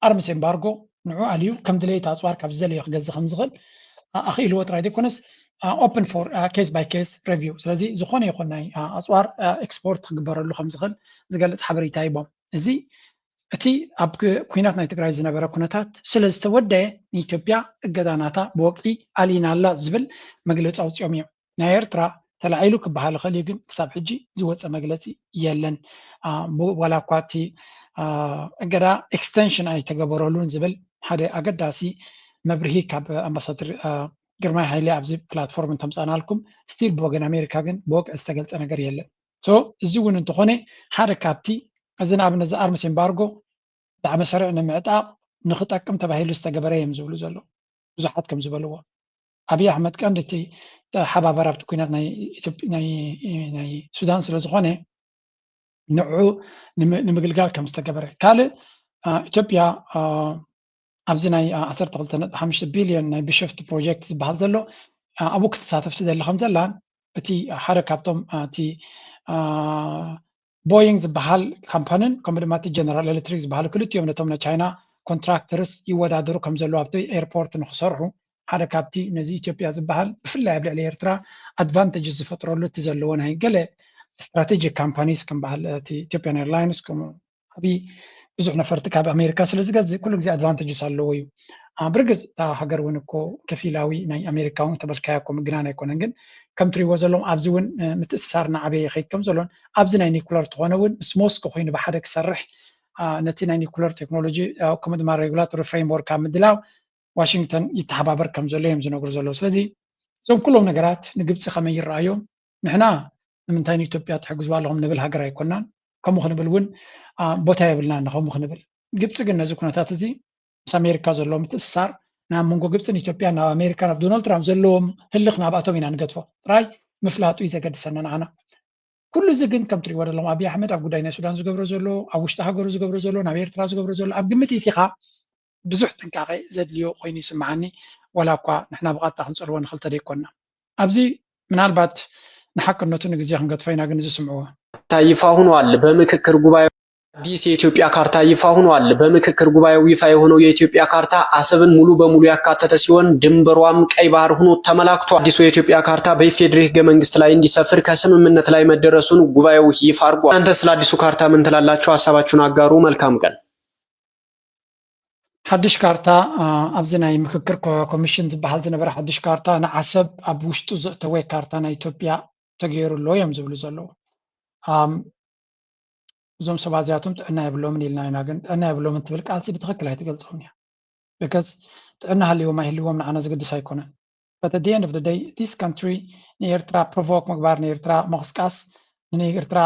ኣርምስ ኤምባርጎ ንዑ ኣልዩ ከም ድሌት ኣጽዋር ካብ ዝደለዮ ክገዝእ ከም ዝኽእል ኣኽኢልዎ ጥራይ ዘይኮነስ open for case by case review ስለዚ ዝኾነ ይኹን ናይ ኣጽዋር ኤክስፖርት ክግበረሉ ከም ዝኽእል ዝገልጽ ሓበሬታ ሂቦም። እዚ እቲ ኣብ ኩናት ናይ ትግራይ ዝነበረ ኩነታት ስለ ዝተወደየ ንኢትዮጵያ እገዳ ናታ ብወግዒ ኣሊና ኣላ ዝብል መግለፂ ኣውፂኦም እዮም። ናይ ኤርትራ ተላዒሉ ክበሃል ይኽእል እዩ፣ ግን ክሳብ ሕጂ ዝወፀ መግለፂ የለን። ዋላ እኳ እቲ እገዳ ኤክስተንሽን ኣይተገበረሉን ዝብል ሓደ ኣገዳሲ መብርሂ ካብ ኣምባሳደር ግርማይ ሃይለ ኣብዚ ፕላትፎርም እንተምፃእናልኩም ስቲል ብወገን ኣሜሪካ ግን ብወግዒ ዝተገልፀ ነገር የለን። So እዚ እውን እንተኾነ ሓደ ካብቲ እዚ ንኣብነት እዚ ኣርምስ ኤምባርጎ ዳዕመ ሰሪዕ ንምዕጣቕ ንክጠቅም ተባሂሉ ዝተገበረ እዮም ዝብሉ ዘለዉ ብዙሓት ከም ዝበልዎ። ኣብይ ኣሕመድ ቀንዲ እቲ ተሓባባሪ ኣብቲ ኩናት ናይ ሱዳን ስለ ዝኾነ ንዑ ንምግልጋል ከም ዝተገበረ ካልእ ኢትዮጵያ ኣብዚ ናይ ዓሰርተ ክልተ ነጥቢ ሓሙሽተ ቢልዮን ናይ ቢሾፍቱ ፕሮጀክት ዝበሃል ዘሎ ኣብኡ ክትሳተፍ ትደሊ ከም ዘላን እቲ ሓደ ካብቶም እቲ ቦይንግ ዝበሃል ካምፓንን ከምኡ ድማ እቲ ጀነራል ኤሌክትሪክ ዝበሃሉ ክልቲኦም ነቶም ናይ ቻይና ኮንትራክተርስ ይወዳደሩ ከም ዘለዉ ኣብቲ ኤርፖርት ንክሰርሑ ሓደ ካብቲ ነዚ ኢትዮጵያ ዝበሃል ብፍላይ ኣብ ልዕሊ ኤርትራ ኣድቫንቴጅ ዝፈጥረሉ እቲ ዘለዎ ናይ ገለ ስትራቴጂክ ካምፓኒስ ከም በሃል ኢትዮጵያን ኤርላይንስ ዓብዪ ብዙሕ ነፈርቲ ካብ ኣሜሪካ ስለ ዝገዝእ ኩሉ ግዜ ኣድቫንቴጅስ ኣለዎ እዩ። ብርግጽ እታ ሃገር እውን እኮ ከፊላዊ ናይ ኣሜሪካ እውን ተበልካያ እኮ ምግናን ኣይኮነን። ግን ከም ትሪእዎ ዘለኹም ኣብዚ እውን ምትእስሳር እናዓበየ ይኸይድ ከም ዘሎን ኣብዚ ናይ ኒኩለር ተኾነ እውን ምስ ሞስኮ ኮይኑ ብሓደ ክሰርሕ ነቲ ናይ ኒኩለር ቴክኖሎጂ ከምኡ ድማ ሬጉላቶሪ ፍሬምወርክ ኣብ ምድላው ዋሽንግተን ይተሓባበር ከም ዘሎ እዮም ዝነግሩ ዘለዉ። ስለዚ እዞም ኩሎም ነገራት ንግብፂ ከመይ ይረኣዮም? ንሕና ንምንታይ ንኢትዮጵያ ትሕግዝዋ ኣለኹም ንብል ሃገር ኣይኮናን። ከምኡ ክንብል እውን ቦታ የብልናን። ከምኡ ክንብል ግብፂ ግን ነዚ ኩነታት እዚ ምስ ኣሜሪካ ዘለዎ ምትእስሳር ናብ መንጎ ግብፅን ኢትዮጵያ ናብ ኣሜሪካ ናብ ዶናልድ ትራምፕ ዘለዎም ህልኽ ናብኣቶም ኢና ንገድፎ። ጥራይ ምፍላጡ እዩ ዘገድሰና ንዓና። ኩሉ እዚ ግን ከም ትሪእዎ ዘለኹም ኣብይ ኣሕመድ ኣብ ጉዳይ ናይ ሱዳን ዝገብሮ ዘሎ፣ ኣብ ውሽጢ ሃገሩ ዝገብሮ ዘሎ፣ ናብ ኤርትራ ዝገብሮ ዘሎ ኣብ ግምት ኢቲኻ ብዙሕ ጥንቃቄ ዘድልዮ ኮይኑ ይስምዓኒ። ዋላ እኳ ንሕና ብቐጥታ ክንጸልዎ ንኽእል ተደይኮንና ኣብዚ ምናልባት ንሓቅነቱ ንግዜ ክንገድፎ ኢና፣ ግን እዚ ስምዕዎ። ይፋ ሆኗል። በምክክር ጉባኤ አዲስ የኢትዮጵያ ካርታ ይፋ ሆኗል። በምክክር ጉባኤው ይፋ የሆነው የኢትዮጵያ ካርታ አሰብን ሙሉ በሙሉ ያካተተ ሲሆን ድንበሯም ቀይ ባህር ሆኖ ተመላክቷል። አዲሱ የኢትዮጵያ ካርታ በኢፌዴሪ ህገ መንግስት ላይ እንዲሰፍር ከስምምነት ላይ መደረሱን ጉባኤው ይፋ አድርጓል። እናንተ ስለ አዲሱ ካርታ ምን ትላላችሁ? ሀሳባችሁን አጋሩ። መልካም ቀን። ሓድሽ ካርታ ኣብዚ ናይ ምክክር ኮሚሽን ዝበሃል ዝነበረ ሓድሽ ካርታ ንዓሰብ ኣብ ውሽጡ ዘእተወ ካርታ ናይ ኢትዮጵያ ተገይሩ ኣሎ እዮም ዝብሉ ዘለዉ። እዞም ሰባት እዚኣቶም ጥዕና የብሎምን ኢልና ኢና፣ ግን ጥዕና የብሎምን ትብል ቃልሲ ብትኽክል ኣይትገልፆም እያ። ብከስ ጥዕና ሃልዎም ኣይህልዎም ንዓና ዝግድስ ኣይኮነን። But at the end of the day this country ንኤርትራ ፕሮቮክ ምግባር፣ ንኤርትራ ምቕስቃስ፣ ንኤርትራ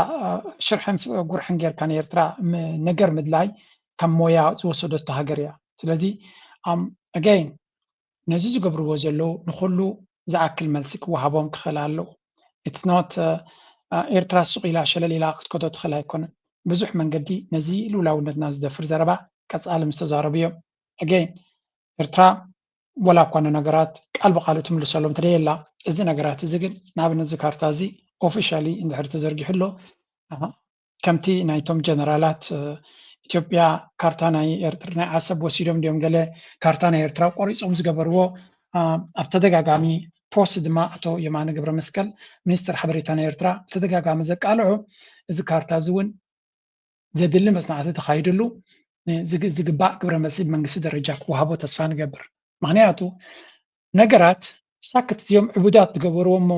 ሽርሕን ጉርሕን ጌርካ ንኤርትራ ነገር ምድላይ ካብ ሞያ ዝወሰደቶ ሃገር እያ። ስለዚ again ነዚ ዝገብርዎ ዘለዉ ንኹሉ ዝኣክል መልሲ ክወሃቦም ክኽእል ኣለዎ። It's not ኤርትራ ሱቕ ኢላ ሸለል ኢላ ክትከዶ ትኽእል ኣይኮነን። ብዙሕ መንገዲ ነዚ ልኡላውነትና ዝደፍር ዘረባ ቀጻሊ ምስ ተዛረቡ እዮም። Again ኤርትራ ወላ እኳ ንነገራት ቃል ብቃል ትምልሰሎም እንተደየላ፣ እዚ ነገራት እዚ ግን ንኣብነት እዚ ካርታ እዚ ኦፊሻሊ እንድሕር ተዘርጊሑ ኣሎ፣ ከምቲ ናይቶም ጀነራላት ኢትዮጵያ ካርታ ናይ ኤርትራ ናይ ዓሰብ ወሲዶም ድዮም ገለ ካርታ ናይ ኤርትራ ቆሪጾም ዝገበርዎ ኣብ ተደጋጋሚ ፖስት ድማ ኣቶ የማነ ገብረ መስቀል ሚኒስትር ሓበሬታ ናይ ኤርትራ ብተደጋጋሚ ዘቃልዑ፣ እዚ ካርታ እዚ እውን ዘድሊ መጽናዕቲ ተኻይድሉ ዝግባእ ግብረ መልሲ ብመንግስቲ ደረጃ ክወሃቦ ተስፋ ንገብር። ምክንያቱ ነገራት ሳክት እዚኦም ዕቡዳት ዝገበርዎ እሞ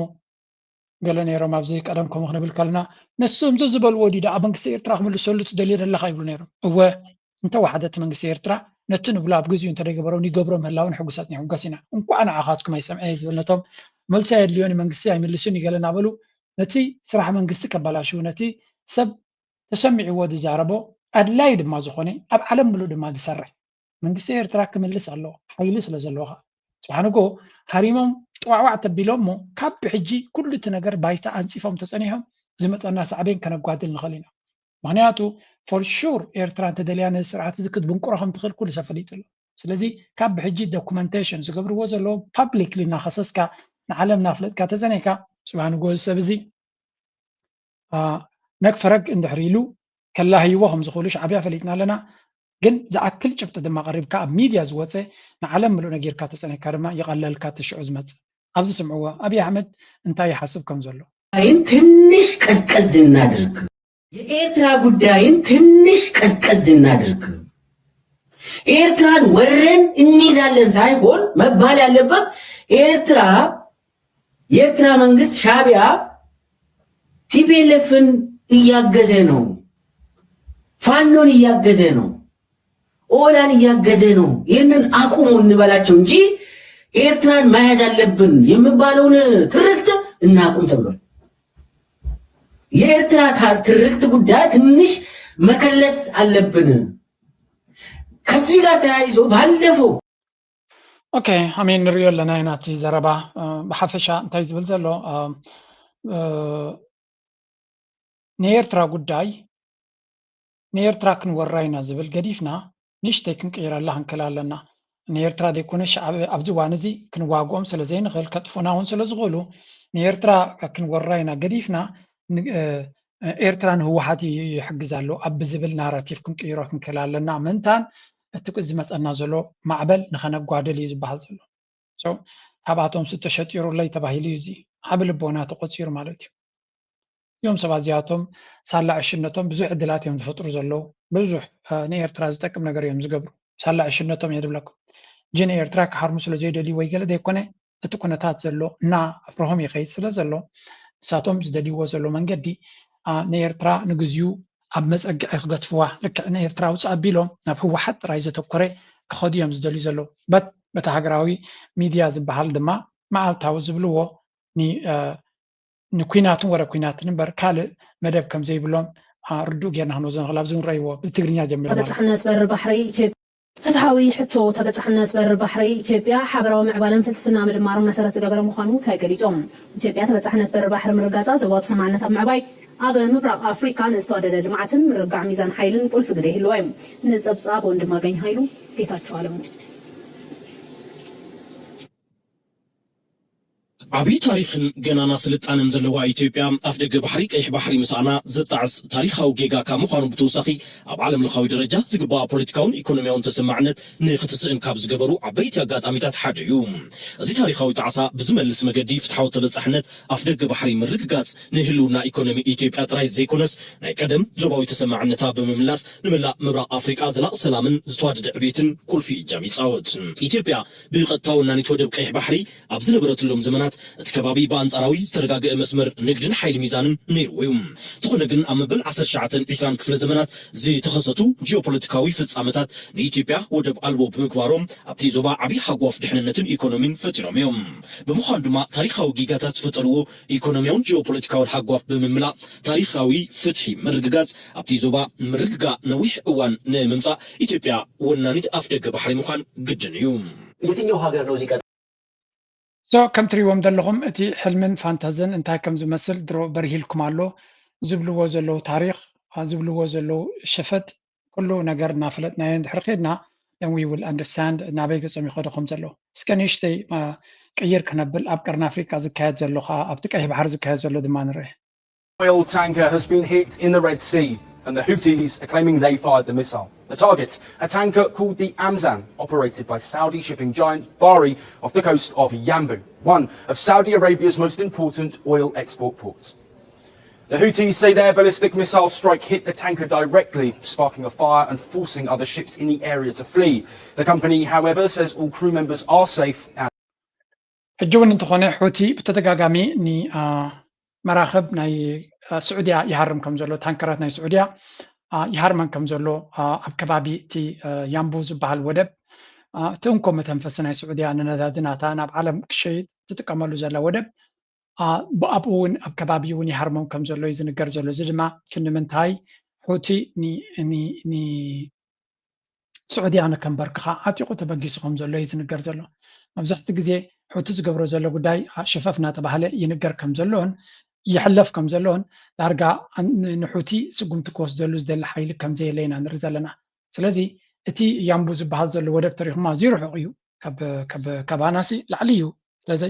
ገለ ነይሮም ኣብዚ ቀደም ከምኡ ክንብል ከለና ነሶም ዘዝበልዎ ድዩ ደኣ መንግስቲ ኤርትራ ክምልሰሉ ትደልዮ ዘለኻ ይብሉ ነይሮም። እወ እንተወሓደ እቲ መንግስቲ ኤርትራ ነቲ ንብሎ ኣብ ግዚኡ እንተደይገበሮ ንገብሮ ምህላውን ሕጉሳት ንሕጎስ ኢና። እንኳዕ ንዓኻትኩም ኣይሰምዐ ዝብል ነቶም መልሲ ኣየድልዮን መንግስቲ ኣይምልስን ይገለ እናበሉ ነቲ ስራሕ መንግስቲ ከበላሽው ነቲ ሰብ ተሰሚዕዎ ዝዛረቦ ኣድላይ ድማ ዝኾነ ኣብ ዓለም ምሉእ ድማ ዝሰርሕ መንግስቲ ኤርትራ ክምልስ ኣለዎ። ሓይሊ ስለ ዘለዎ ከዓ ጽባሕ ንጎ ሃሪሞም ጥዋዕዋዕ ተቢሎም እሞ ካብ ብሕጂ ኩሉ እቲ ነገር ባይታ ኣንጺፎም ተጸኒሖም ዝመጸና ሳዕቤን ከነጓድል ንኽእል ኢና። ምክንያቱ for sure ኤርትራ እንተደልያ ነዚ ስርዓት እዚ ክትብንቁሮ ከም ትኽእል ኩሉ ሰብ ፈሊጡ ኣሎ። ስለዚ ካብ ብሕጂ ዶኩመንቴሽን ዝገብርዎ ዘለዎም ፓብሊክሊ እናኸሰስካ ንዓለም እናፍለጥካ ተጸኒሕካ ጽባሕ ንጎ እዚ ሰብ እዚ ነግ ፈረግ እንድሕር ኢሉ ከላህይዎ ከም ዝኽእሉ ሻዕብያ ፈሊጥና ኣለና። ግን ዝኣክል ጭብጢ ድማ ቀሪብካ ኣብ ሚድያ ዝወፀ ንዓለም ምሉእ ነጊርካ ተፀኒሕካ ድማ ይቐለልካ እቲ ሽዑ ዝመፅእ። ኣብዚ ስምዕዎ ኣብይ ኣሕመድ እንታይ ይሓስብ ከም ዘሎ። ጉዳይን ትንሽ ቀዝቀዝ እናድርግ የኤርትራ ጉዳይን ትንሽ ቀዝቀዝ እናድርግ ኤርትራን ወረን እንይዛለን ሳይሆን መባል ያለበት ኤርትራ የኤርትራ መንግስት ሻዕቢያ ቲፒኤልኤፍን እያገዘ ነው፣ ፋኖን እያገዘ ነው፣ ኦላን እያገዘ ነው። ይህንን አቁሙ እንበላቸው እንጂ ኤርትራን መያዝ አለብን የሚባለውን ትርክት እናቁም ተብሏል። የኤርትራ ትርክት ጉዳይ ትንሽ መከለስ አለብን። ከዚህ ጋር ተያይዞ ባለፈው ኦኬ ኣሜን ንሪኦ ኣለና ኢና እቲ ዘረባ ብሓፈሻ እንታይ ዝብል ዘሎ ንኤርትራ ጉዳይ ንኤርትራ ክንወራ ኢና ዝብል ገዲፍና ንእሽተይ ክንቅይረላ ክንክእል ኣለና። ንኤርትራ ዘይኮነ ሻዕብ ኣብዚ እዋን እዚ ክንዋግኦም ስለ ዘይንኽእል ከጥፉና እውን ስለ ዝኽእሉ ንኤርትራ ክንወራ ኢና ገዲፍና ኤርትራ ንህወሓት ይሕግዝ ኣሎ ኣብ ብዝብል ናራቲቭ ክንቅይሮ ክንክእል ኣለና ምእንታን እቲ ዝመፀና ዘሎ ማዕበል ንኸነጓድል እዩ ዝበሃል ዘሎ። ካብኣቶም ሱ ተሸጢሩለይ ተባሂሉ እዩ እዚ ዓብ ልቦና ተቆፂሩ ማለት እዩ። እዚኦም ሰባት እዚኣቶም ሳላ ዕሽነቶም ብዙሕ ዕድላት እዮም ዝፈጥሩ ዘለዉ። ብዙሕ ንኤርትራ ዝጠቅም ነገር እዮም ዝገብሩ። ሳላ ዕሽነቶም እየ ዝብለኩም። ጅን ኤርትራ ክሃርሙ ስለ ዘይደልዩ ወይ ገለ ዘይኮነ፣ እቲ ኩነታት ዘሎ እና ኣፍርሆም ይኸይድ ስለ ዘሎ፣ ንሳቶም ዝደልይዎ ዘሎ መንገዲ፣ ኣ፣ ንኤርትራ ንግዚኡ ኣብ መጸግዒ ክገድፍዋ፣ ልክዕ ንኤርትራ ውጽእ ኣቢሎም ናብ ህወሓት ጥራይ ዘተኮረ ክኸዱ እዮም ዝደልዩ ዘለዉ። በት በቲ ሃገራዊ ሚድያ ዝበሃል ድማ መዓልታዊ ዝብልዎ ኒ-፣ እ፣ ንኲናትን ወረ ኲናትን እምበር ካልእ መደብ ከም ዘይብሎም፣ ኣ፣ ርዱእ ጌርና ክንወስዶ ንኽእል። ኣብዚ እውን ረእይዎ፣ ብትግርኛ ጀሚሩ ማለት እዩ። ተበጻሕነት በር ባሕሪ ኢትዮጵያ ፍትሓዊ ሕቶ ተበጻሕነት በር ባሕሪ ኢትዮጵያ ሓበራዊ ምዕባለን ፍልስፍና ምድማርን መሰረት ዝገበረ ምዃኑ ተገሊጾም። ኢትዮጵያ ተበጻሕነት በር ባሕሪ ምርጋጻ ዞባዊ ተሰማዕነት ኣብ ምዕባይ ኣብ ምብራቕ ኣፍሪካ ንዝተዋደደ ልምዓትን ምርግጋዕ ሚዛን ሓይልን ቁልፊ ግደ ይህልዋ እዩ። ንጸብጻብ ወንድማገኝ ሃይሉ፣ ጌታቸው ኣለሙ። ዓብዪ ታሪኽን ገናና ስልጣነን ዘለዋ ኢትዮጵያ ኣፍደገ ባሕሪ ቀይሕ ባሕሪ ምስኣና ዘጣዕስ ታሪኻዊ ጌጋ ካብ ምዃኑ ብተወሳኺ ኣብ ዓለም ለኻዊ ደረጃ ዝግባኣ ፖለቲካውን ኢኮኖሚያውን ተሰማዕነት ንክትስእን ካብ ዝገበሩ ዓበይቲ ኣጋጣሚታት ሓደ እዩ። እዚ ታሪኻዊ ጣዕሳ ብዝመልስ መገዲ ፍትሓዊ ተበጻሕነት ኣፍደገ ባሕሪ ምርግጋጽ ንህልውና ኢኮኖሚ ኢትዮጵያ ጥራይ ዘይኮነስ ናይ ቀደም ዞባዊ ተሰማዕነታ ብምምላስ ንመላእ ምብራቕ ኣፍሪቃ ዘላቕ ሰላምን ዝተዋደደ ዕብየትን ቁልፊ እጃም ይጻወት። ኢትዮጵያ ብቐጥታ ወናኒት ወደብ ቀይሕ ባሕሪ ኣብ ዝነበረትሎም ዘመናት እቲ ከባቢ ብኣንጻራዊ ዝተረጋገአ መስመር ንግድን ሓይሊ ሚዛንን ነይርዎ እዩ። እንተኾነ ግን ኣብ መበል ዓሰርተ ትሽዓተን ዕስራን ክፍለ ዘመናት ዝተኸሰቱ ጂኦፖለቲካዊ ፍጻመታት ንኢትዮጵያ ወደብ ኣልቦ ብምግባሮም ኣብቲ ዞባ ዓብዪ ሃጓፍ ድሕንነትን ኢኮኖሚን ፈጢሮም እዮም። ብምዃኑ ድማ ታሪኻዊ ጌጋታት ዝፈጠርዎ ኢኮኖሚያውን ጂኦፖለቲካውን ሃጓፍ ብምምላእ ታሪኻዊ ፍትሒ ምርግጋጽ ኣብቲ ዞባ ምርግጋእ ነዊሕ እዋን ንምምጻእ ኢትዮጵያ ወናኒት ኣፍደገ ባሕሪ ምዃን ግድን እዩ። የትኛው ሀገር ነው እዚህ ቀጥ- ሶ ከም ትሪእዎም ዘለኹም እቲ ሕልምን ፋንታዝን እንታይ ከም ዝመስል ድሮ በርሂልኩም ኣሎ። ዝብልዎ ዘለዉ ታሪኽ፣ ዝብልዎ ዘለዉ ሸፈጥ፣ ኩሉ ነገር እናፈለጥናዮ እንድሕር ከድና፣ then we will understand ናበይ ገጾም ይኸዱ ከም ዘለዉ። እስከ ንእሽተይ ቅይር ክነብል ኣብ ቀርኒ ኣፍሪቃ ዝካየድ ዘሎ ከዓ ኣብቲ ቀይሕ ባሕሪ ዝካየድ ዘሎ ድማ ንርአ። Oil tanker has been hit in the Red Sea and the Houthis are claiming they fired the missile. The target, a tanker called the Amzan, operated by Saudi shipping giant Bahri off the coast of Yanbu, one of Saudi Arabia's most important oil export ports. The Houthis say their ballistic missile strike hit the tanker directly, sparking a fire and forcing other ships in the area to flee. The company, however, says all crew members are safe and ሕጂ እውን እንተኾነ ሑቲ ብተደጋጋሚ ንመራኽብ ናይ ስዑድያ ይሃርም ከም ዘሎ፣ ታንከራት ናይ ስዑድያ ይሃርመን ከም ዘሎ፣ ኣብ ከባቢ እቲ ያምቡ ዝበሃል ወደብ፣ እቲ እንኮ መተንፈሲ ናይ ስዑድያ ንነዳዲ ናታ ናብ ዓለም ክሸይጥ ትጥቀመሉ ዘላ ወደብ፣ ብኣብኡ እውን ኣብ ከባቢ እውን ይሃርሞም ከም ዘሎ እዩ ዝንገር ዘሎ። እዚ ድማ ክንዲ ምንታይ ሑቲ ንስዑድያ ንከንበርክኻ ዓጢቑ ተበጊሱ ከም ዘሎ እዩ ዝንገር ዘሎ። መብዛሕትኡ ግዜ ሑቲ ዝገብሮ ዘሎ ጉዳይ ሸፈፍ እናተባህለ ይንገር ከም ዘሎን ይሕለፍ ከም ዘሎን፣ ዳርጋ ንሑቲ ስጉምቲ ክወስደሉ ዝደሊ ሓይሊ ከም ዘየለ ኢና ንርኢ ዘለና። ስለዚ እቲ ያምቡ ዝበሃል ዘሎ ወደብ ተሪኹማ፣ እዚ ርሑቕ እዩ፣ ካብ ኣናሲ ላዕሊ እዩ። ስለዚ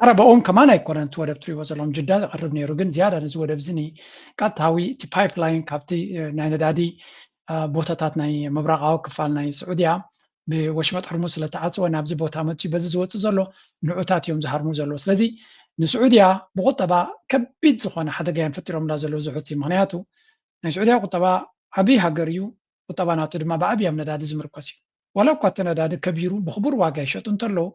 ቀረባኦም ከማን ኣይኮነን እቲ ወደብ ትሪእዎ ዘለኹም፣ ጅዳ ዝቐርብ ነይሩ፣ ግን ዝያዳ ነዚ ወደብ እዚ ንቀጥታዊ እቲ ፓይፕላይን ካብቲ ናይ ነዳዲ ቦታታት ናይ ምብራቓዊ ክፋል ናይ ስዑድያ ብወሽመጥ ሕርሙዝ ስለተዓፀወ ናብዚ ቦታ መፅዩ በዚ ዝወፅእ ዘሎ ንዑታት እዮም ዝሃርሙ ዘለዎ። ስለዚ ንስዑድያ ብቁጠባ ከቢድ ዝኾነ ሓደጋ እዮም ፈጢሮምላ ዘለዉ እዚ ሑቲ። ምክንያቱ ናይ ስዑድያ ቁጠባ ዓብዪ ሃገር እዩ። ቁጠባ ናቱ ድማ ብዓብዪ ኣብ ነዳዲ ዝምርኮስ እዩ። ዋላ እኳ እቲ ነዳዲ ከቢሩ ብክቡር ዋጋ ይሸጡ እንተለዉ፣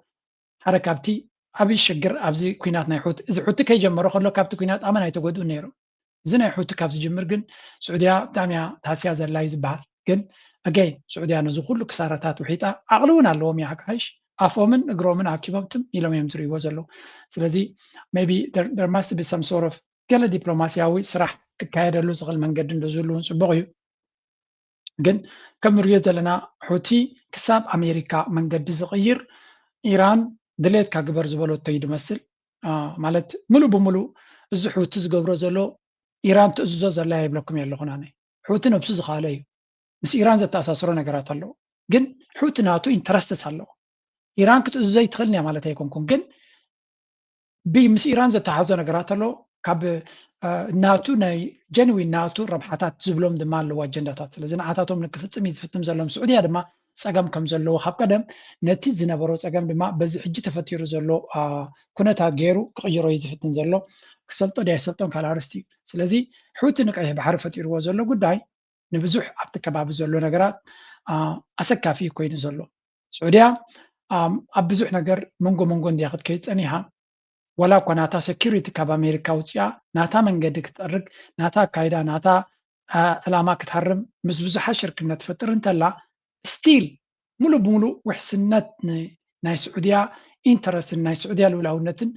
ሓደ ካብቲ ዓብዪ ሽግር ኣብዚ ኲናት ናይ ሑቲ፣ እዚ ሑቲ ከይጀመሮ ከሎ ካብቲ ኲናት ኣመና ኣይተጎድኡን ነይሮም። እዚ ናይ ሑቲ ካብ ዝጅምር ግን ስዑድያ ብጣዕሚ እያ ታስያ ዘላ እዩ ዝበሃል። ግን ኣገይ ስዑድያ ነዚ ኩሉ ክሳራታት ውሒጣ፣ ዓቕሊ እውን ኣለዎም እዩ ሓቃይሽ፣ ኣፎምን እግሮምን ኣኪቦም ትም ኢሎም እዮም ዝርእይዎ ዘለዉ። ስለዚ maybe there must be some sort of ገለ ዲፕሎማስያዊ ስራሕ ክካየደሉ ዝኽእል መንገዲ እንተዝህሉ እውን ፅቡቕ እዩ። ግን ከም ንሪኦ ዘለና ሑቲ ክሳብ ኣሜሪካ መንገዲ ዝቕይር ኢራን ድሌትካ ግበር ዝበለቶ እዩ ዝመስል። ማለት ምሉእ ብምሉእ እዚ ሑቲ ዝገብሮ ዘሎ ኢራን ትእዝዞ ዘላ ይብለኩም እየ ኣለኹ ኣነ። ሑቲ ነብሱ ዝኸኣለ እዩ። ምስ ኢራን ዘተኣሳስሮ ነገራት ኣለዎ። ግን ሑቲ ናቱ ኢንተረስትስ ኣለዎ። ኢራን ክትእዝዞ ኣይትኽእልን እያ ማለት ኣይኮንኩን። ግን ምስ ኢራን ዘተሓዞ ነገራት ኣሎ። ካብ ናቱ ናይ ጀንዊን ናቱ ረብሓታት ዝብሎም ድማ ኣለዉ ኣጀንዳታት። ስለዚ ንዓታቶም ንክፍፅም እዩ ዝፍትም ዘሎ። ምስ ስዑድያ ድማ ፀገም ከም ዘለዎ ካብ ቀደም ነቲ ዝነበሮ ፀገም ድማ በዚ ሕጂ ተፈጢሩ ዘሎ ኩነታት ገይሩ ክቕይሮ እዩ ዝፍትን ዘሎ። ክሰልጦ ድያ ኣይሰልጦን ካልእ ኣርእስቲ እዩ። ስለዚ ሑቲ ንቀይሕ ባሕሪ ፈጢርዎ ዘሎ ጉዳይ ንብዙሕ ኣብቲ ከባቢ ዘሎ ነገራት ኣሰካፊ እዩ ኮይኑ ዘሎ። ስዑድያ ኣብ ብዙሕ ነገር መንጎ መንጎ እንድያ ክትከይድ ፀኒሓ። ዋላ እኳ ናታ ሴኩሪቲ ካብ ኣሜሪካ ውፅኣ፣ ናታ መንገዲ ክትጠርግ፣ ናታ ኣካይዳ፣ ናታ ዕላማ ክትሃርም ምስ ብዙሓት ሽርክነት ትፈጥር እንተላ፣ ስቲል ሙሉእ ብሙሉእ ውሕስነት ናይ ስዑድያ ኢንተረስትን ናይ ስዑድያ ልኡላውነትን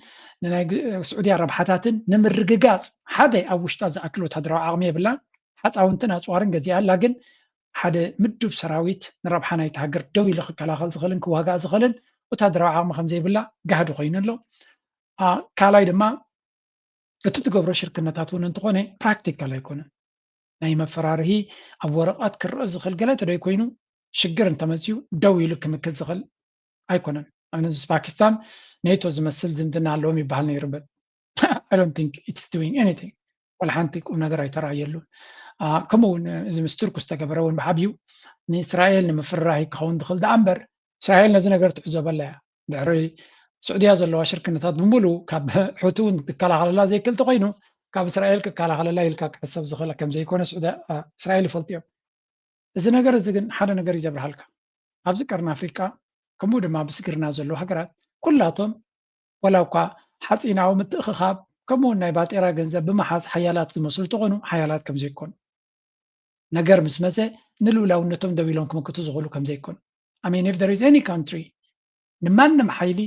ናይ ስዑድያ ረብሓታትን ንምርግጋፅ ሓደ ኣብ ውሽጣ ዝኣክል ወታደራዊ ዓቕሚ የብላን። ሓፃውንትን ኣፅዋርን ገዚኣ ኣላ፣ ግን ሓደ ምዱብ ሰራዊት ንረብሓ ናይቲ ሃገር ደው ኢሉ ክከላኸል ዝኽእልን ክዋጋእ ዝኽእልን ወታደራዊ ዓቕሚ ከም ዘይብላ ጋህዲ ኮይኑ ኣሎ። ካልኣይ ድማ እቲ ትገብሮ ሽርክነታት እውን እንተኾነ ፕራክቲካል ኣይኮነን። ናይ መፈራርሂ ኣብ ወረቐት ክረአ ዝኽእል ገለ ተደይ ኮይኑ ሽግር እንተመፅዩ ደው ኢሉ ክምክት ዝኽእል ኣይኮነን። ኣብነት ምስ ፓኪስታን ኔቶ ዝመስል ዝምድና ኣለዎም ይበሃል ነይሩ። I don't think it's doing anything። ዋላ ሓንቲ ቁም ነገር ኣይተረኣየሉን። ከምኡ እውን እዚ ምስ ቱርክ ዝተገበረ እውን ብዓብዩ ንእስራኤል ንምፍርራህ ክኸውን ዝኽእል ደኣ እምበር እስራኤል ነዚ ነገር ትዕዘበላ እያ። ድሕሪ ስዑድያ ዘለዋ ሽርክነታት ብምሉ ካብ ሑቲ እውን ትከላኸለላ ዘይክእል ተኮይኑ ካብ እስራኤል ክከላኸለላ ኢልካ ክሕሰብ ዝኽእል ከም ዘይኮነ እስራኤል ይፈልጡ እዮም። እዚ ነገር እዚ ግን ሓደ ነገር እዩ ዘብርሃልካ። ኣብዚ ቀርኒ ኣፍሪቃ ከምኡ ድማ ብስግርና ዘለዉ ሃገራት ኩላቶም ዋላ እኳ ሓፂናዊ ምትእኽኻብ ከምኡውን ናይ ባጤራ ገንዘብ ብምሓዝ ሓያላት ዝመስሉ ተኾኑ ሓያላት ከም ዘይኮኑ ነገር ምስ መፀ ንልኡላውነቶም ደው ኢሎም ክምክቱ ዝኽእሉ ከም ዘይኮኑ I mean if there is any country ንማንም ሓይሊ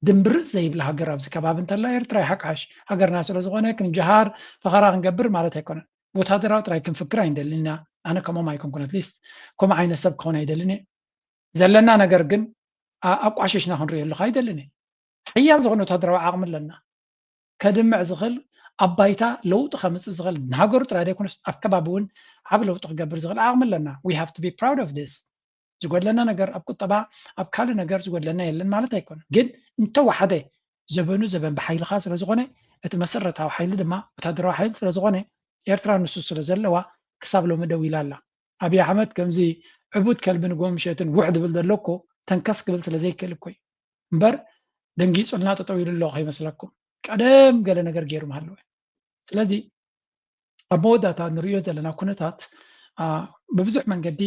ድምብርፅ ዘይብላ ሃገር ኣብዚ ከባቢ እንተላ ኤርትራ ይሓቃሽ ሃገርና ስለ ዝኾነ ክንጀሃር ፈኸራ ክንገብር ማለት ኣይኮነን። ወታደራዊ ጥራይ ክንፍክር ኣይንደልን ኢና። ኣነ ከምኦም ኣይኮንኩን። ኣትሊስት ከምኡ ዓይነት ሰብ ክኾን ኣይደልን እየ። ዘለና ነገር ግን ኣቋሽሽና ክንሪኦ ኣለካ ኣይደልን እየ። ሓያል ዝኾነ ወታደራዊ ዓቕሚ ኣለና። ከድምዕ ዝኽእል ኣብ ባይታ ለውጢ ከምፅእ ዝኽእል ንሃገሩ ጥራይ ዘይኮነስ ኣብ ከባቢ እውን ዓብ ለውጢ ክገብር ዝኽእል ዓቕሚ ኣለና። We have to be proud of this። ዝጎድለና ነገር ኣብ ቁጠባ ኣብ ካልእ ነገር ዝጎድለና የለን ማለት ኣይኮነን። ግን እንተወሓደ ዘበኑ ዘበን ብሓይልኻ ስለዝኾነ እቲ መሰረታዊ ሓይሊ ድማ ወታደራዊ ሓይሊ ስለዝኾነ ኤርትራ ንሱ ስለዘለዋ ክሳብ ሎሚ ደው ኢላ ኣላ። ኣብይ ኣሕመድ ከምዚ ዕቡድ ከልቢ ንጎ ምሸትን ውሕ ድብል ዘሎ እኮ ተንከስ ክብል ስለዘይክእል እኮ እዩ እምበር ደንጊፁልና ጠጠው ኢሉ ኣሎ ከይመስለኩም ቀደም ገለ ነገር ገይሩ ምሃለወ። ስለዚ ኣብ መወዳእታ ንሪኦ ዘለና ኩነታት ብብዙሕ መንገዲ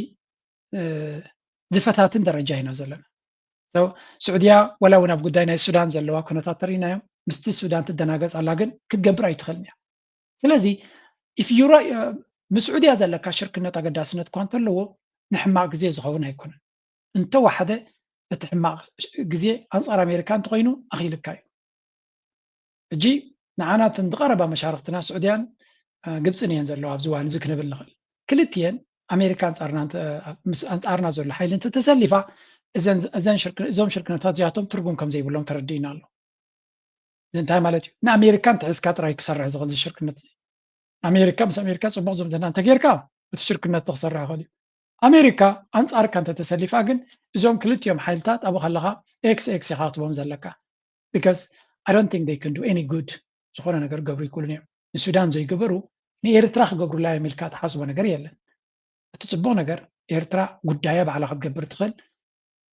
ዝፈታትን ደረጃ ኢና ዘለና። ስዑድያ ዋላ እውን ኣብ ጉዳይ ናይ ሱዳን ዘለዋ ኩነታት ተሪእናዮም ምስቲ ሱዳን ትደናገፅ ኣላ ግን ክትገብር ኣይትኽእልን እያ። ስለዚ ምስ ስዑድያ ዘለካ ሽርክነት ኣገዳስነት እኳ እንተለዎ ንሕማቕ ግዜ ዝኸውን ኣይኮነን። እንተወሓደ እቲ ሕማቕ ግዜ ኣንፃር ኣሜሪካ እንተኮይኑ ኣኽኢልካ እዩ። ሕጂ ንዓና እተን ዝቐረባ መሻርክትና ስዑድያን ግብፅን እየን ዘለዋ ኣብዚ እዋን እዚ ክንብል ንኽእል። ክልቲኤን ኣሜሪካ ኣንፃርና ዘሎ ሓይሊ እንተተሰሊፋ እዞም ሽርክነታት እዚኣቶም ትርጉም ከም ዘይብሎም ተረዲእና ኣሎ። እዚ እንታይ ማለት እዩ? ንኣሜሪካ እንተሒዝካ ጥራይ ክሰርሕ ዝኽእል እዚ ሽርክነት እዚ ኣሜሪካ ምስ ኣሜሪካ ፅቡቕ ዝምድና እንተጌርካ እቲ ሽርክነት ክሰርሕ ይኽእል እዩ። ኣሜሪካ ኣንፃርካ እንተተሰሊፋ ግን እዞም ክልቲኦም ሓይልታት ኣብኡ ከለካ ኤክስ ኤክስ ኢኻ ክትቦም ዘለካ። Because I don't think they can do any good ዝኾነ ነገር ክገብሩ ይክእሉን እዮም። ንሱዳን ዘይገበሩ ንኤርትራ ክገብሩላ እዮም ኢልካ ትሓስቦ ነገር የለን። እቲ ፅቡቕ ነገር ኤርትራ ጉዳያ ባዕላ ክትገብር ትኽእል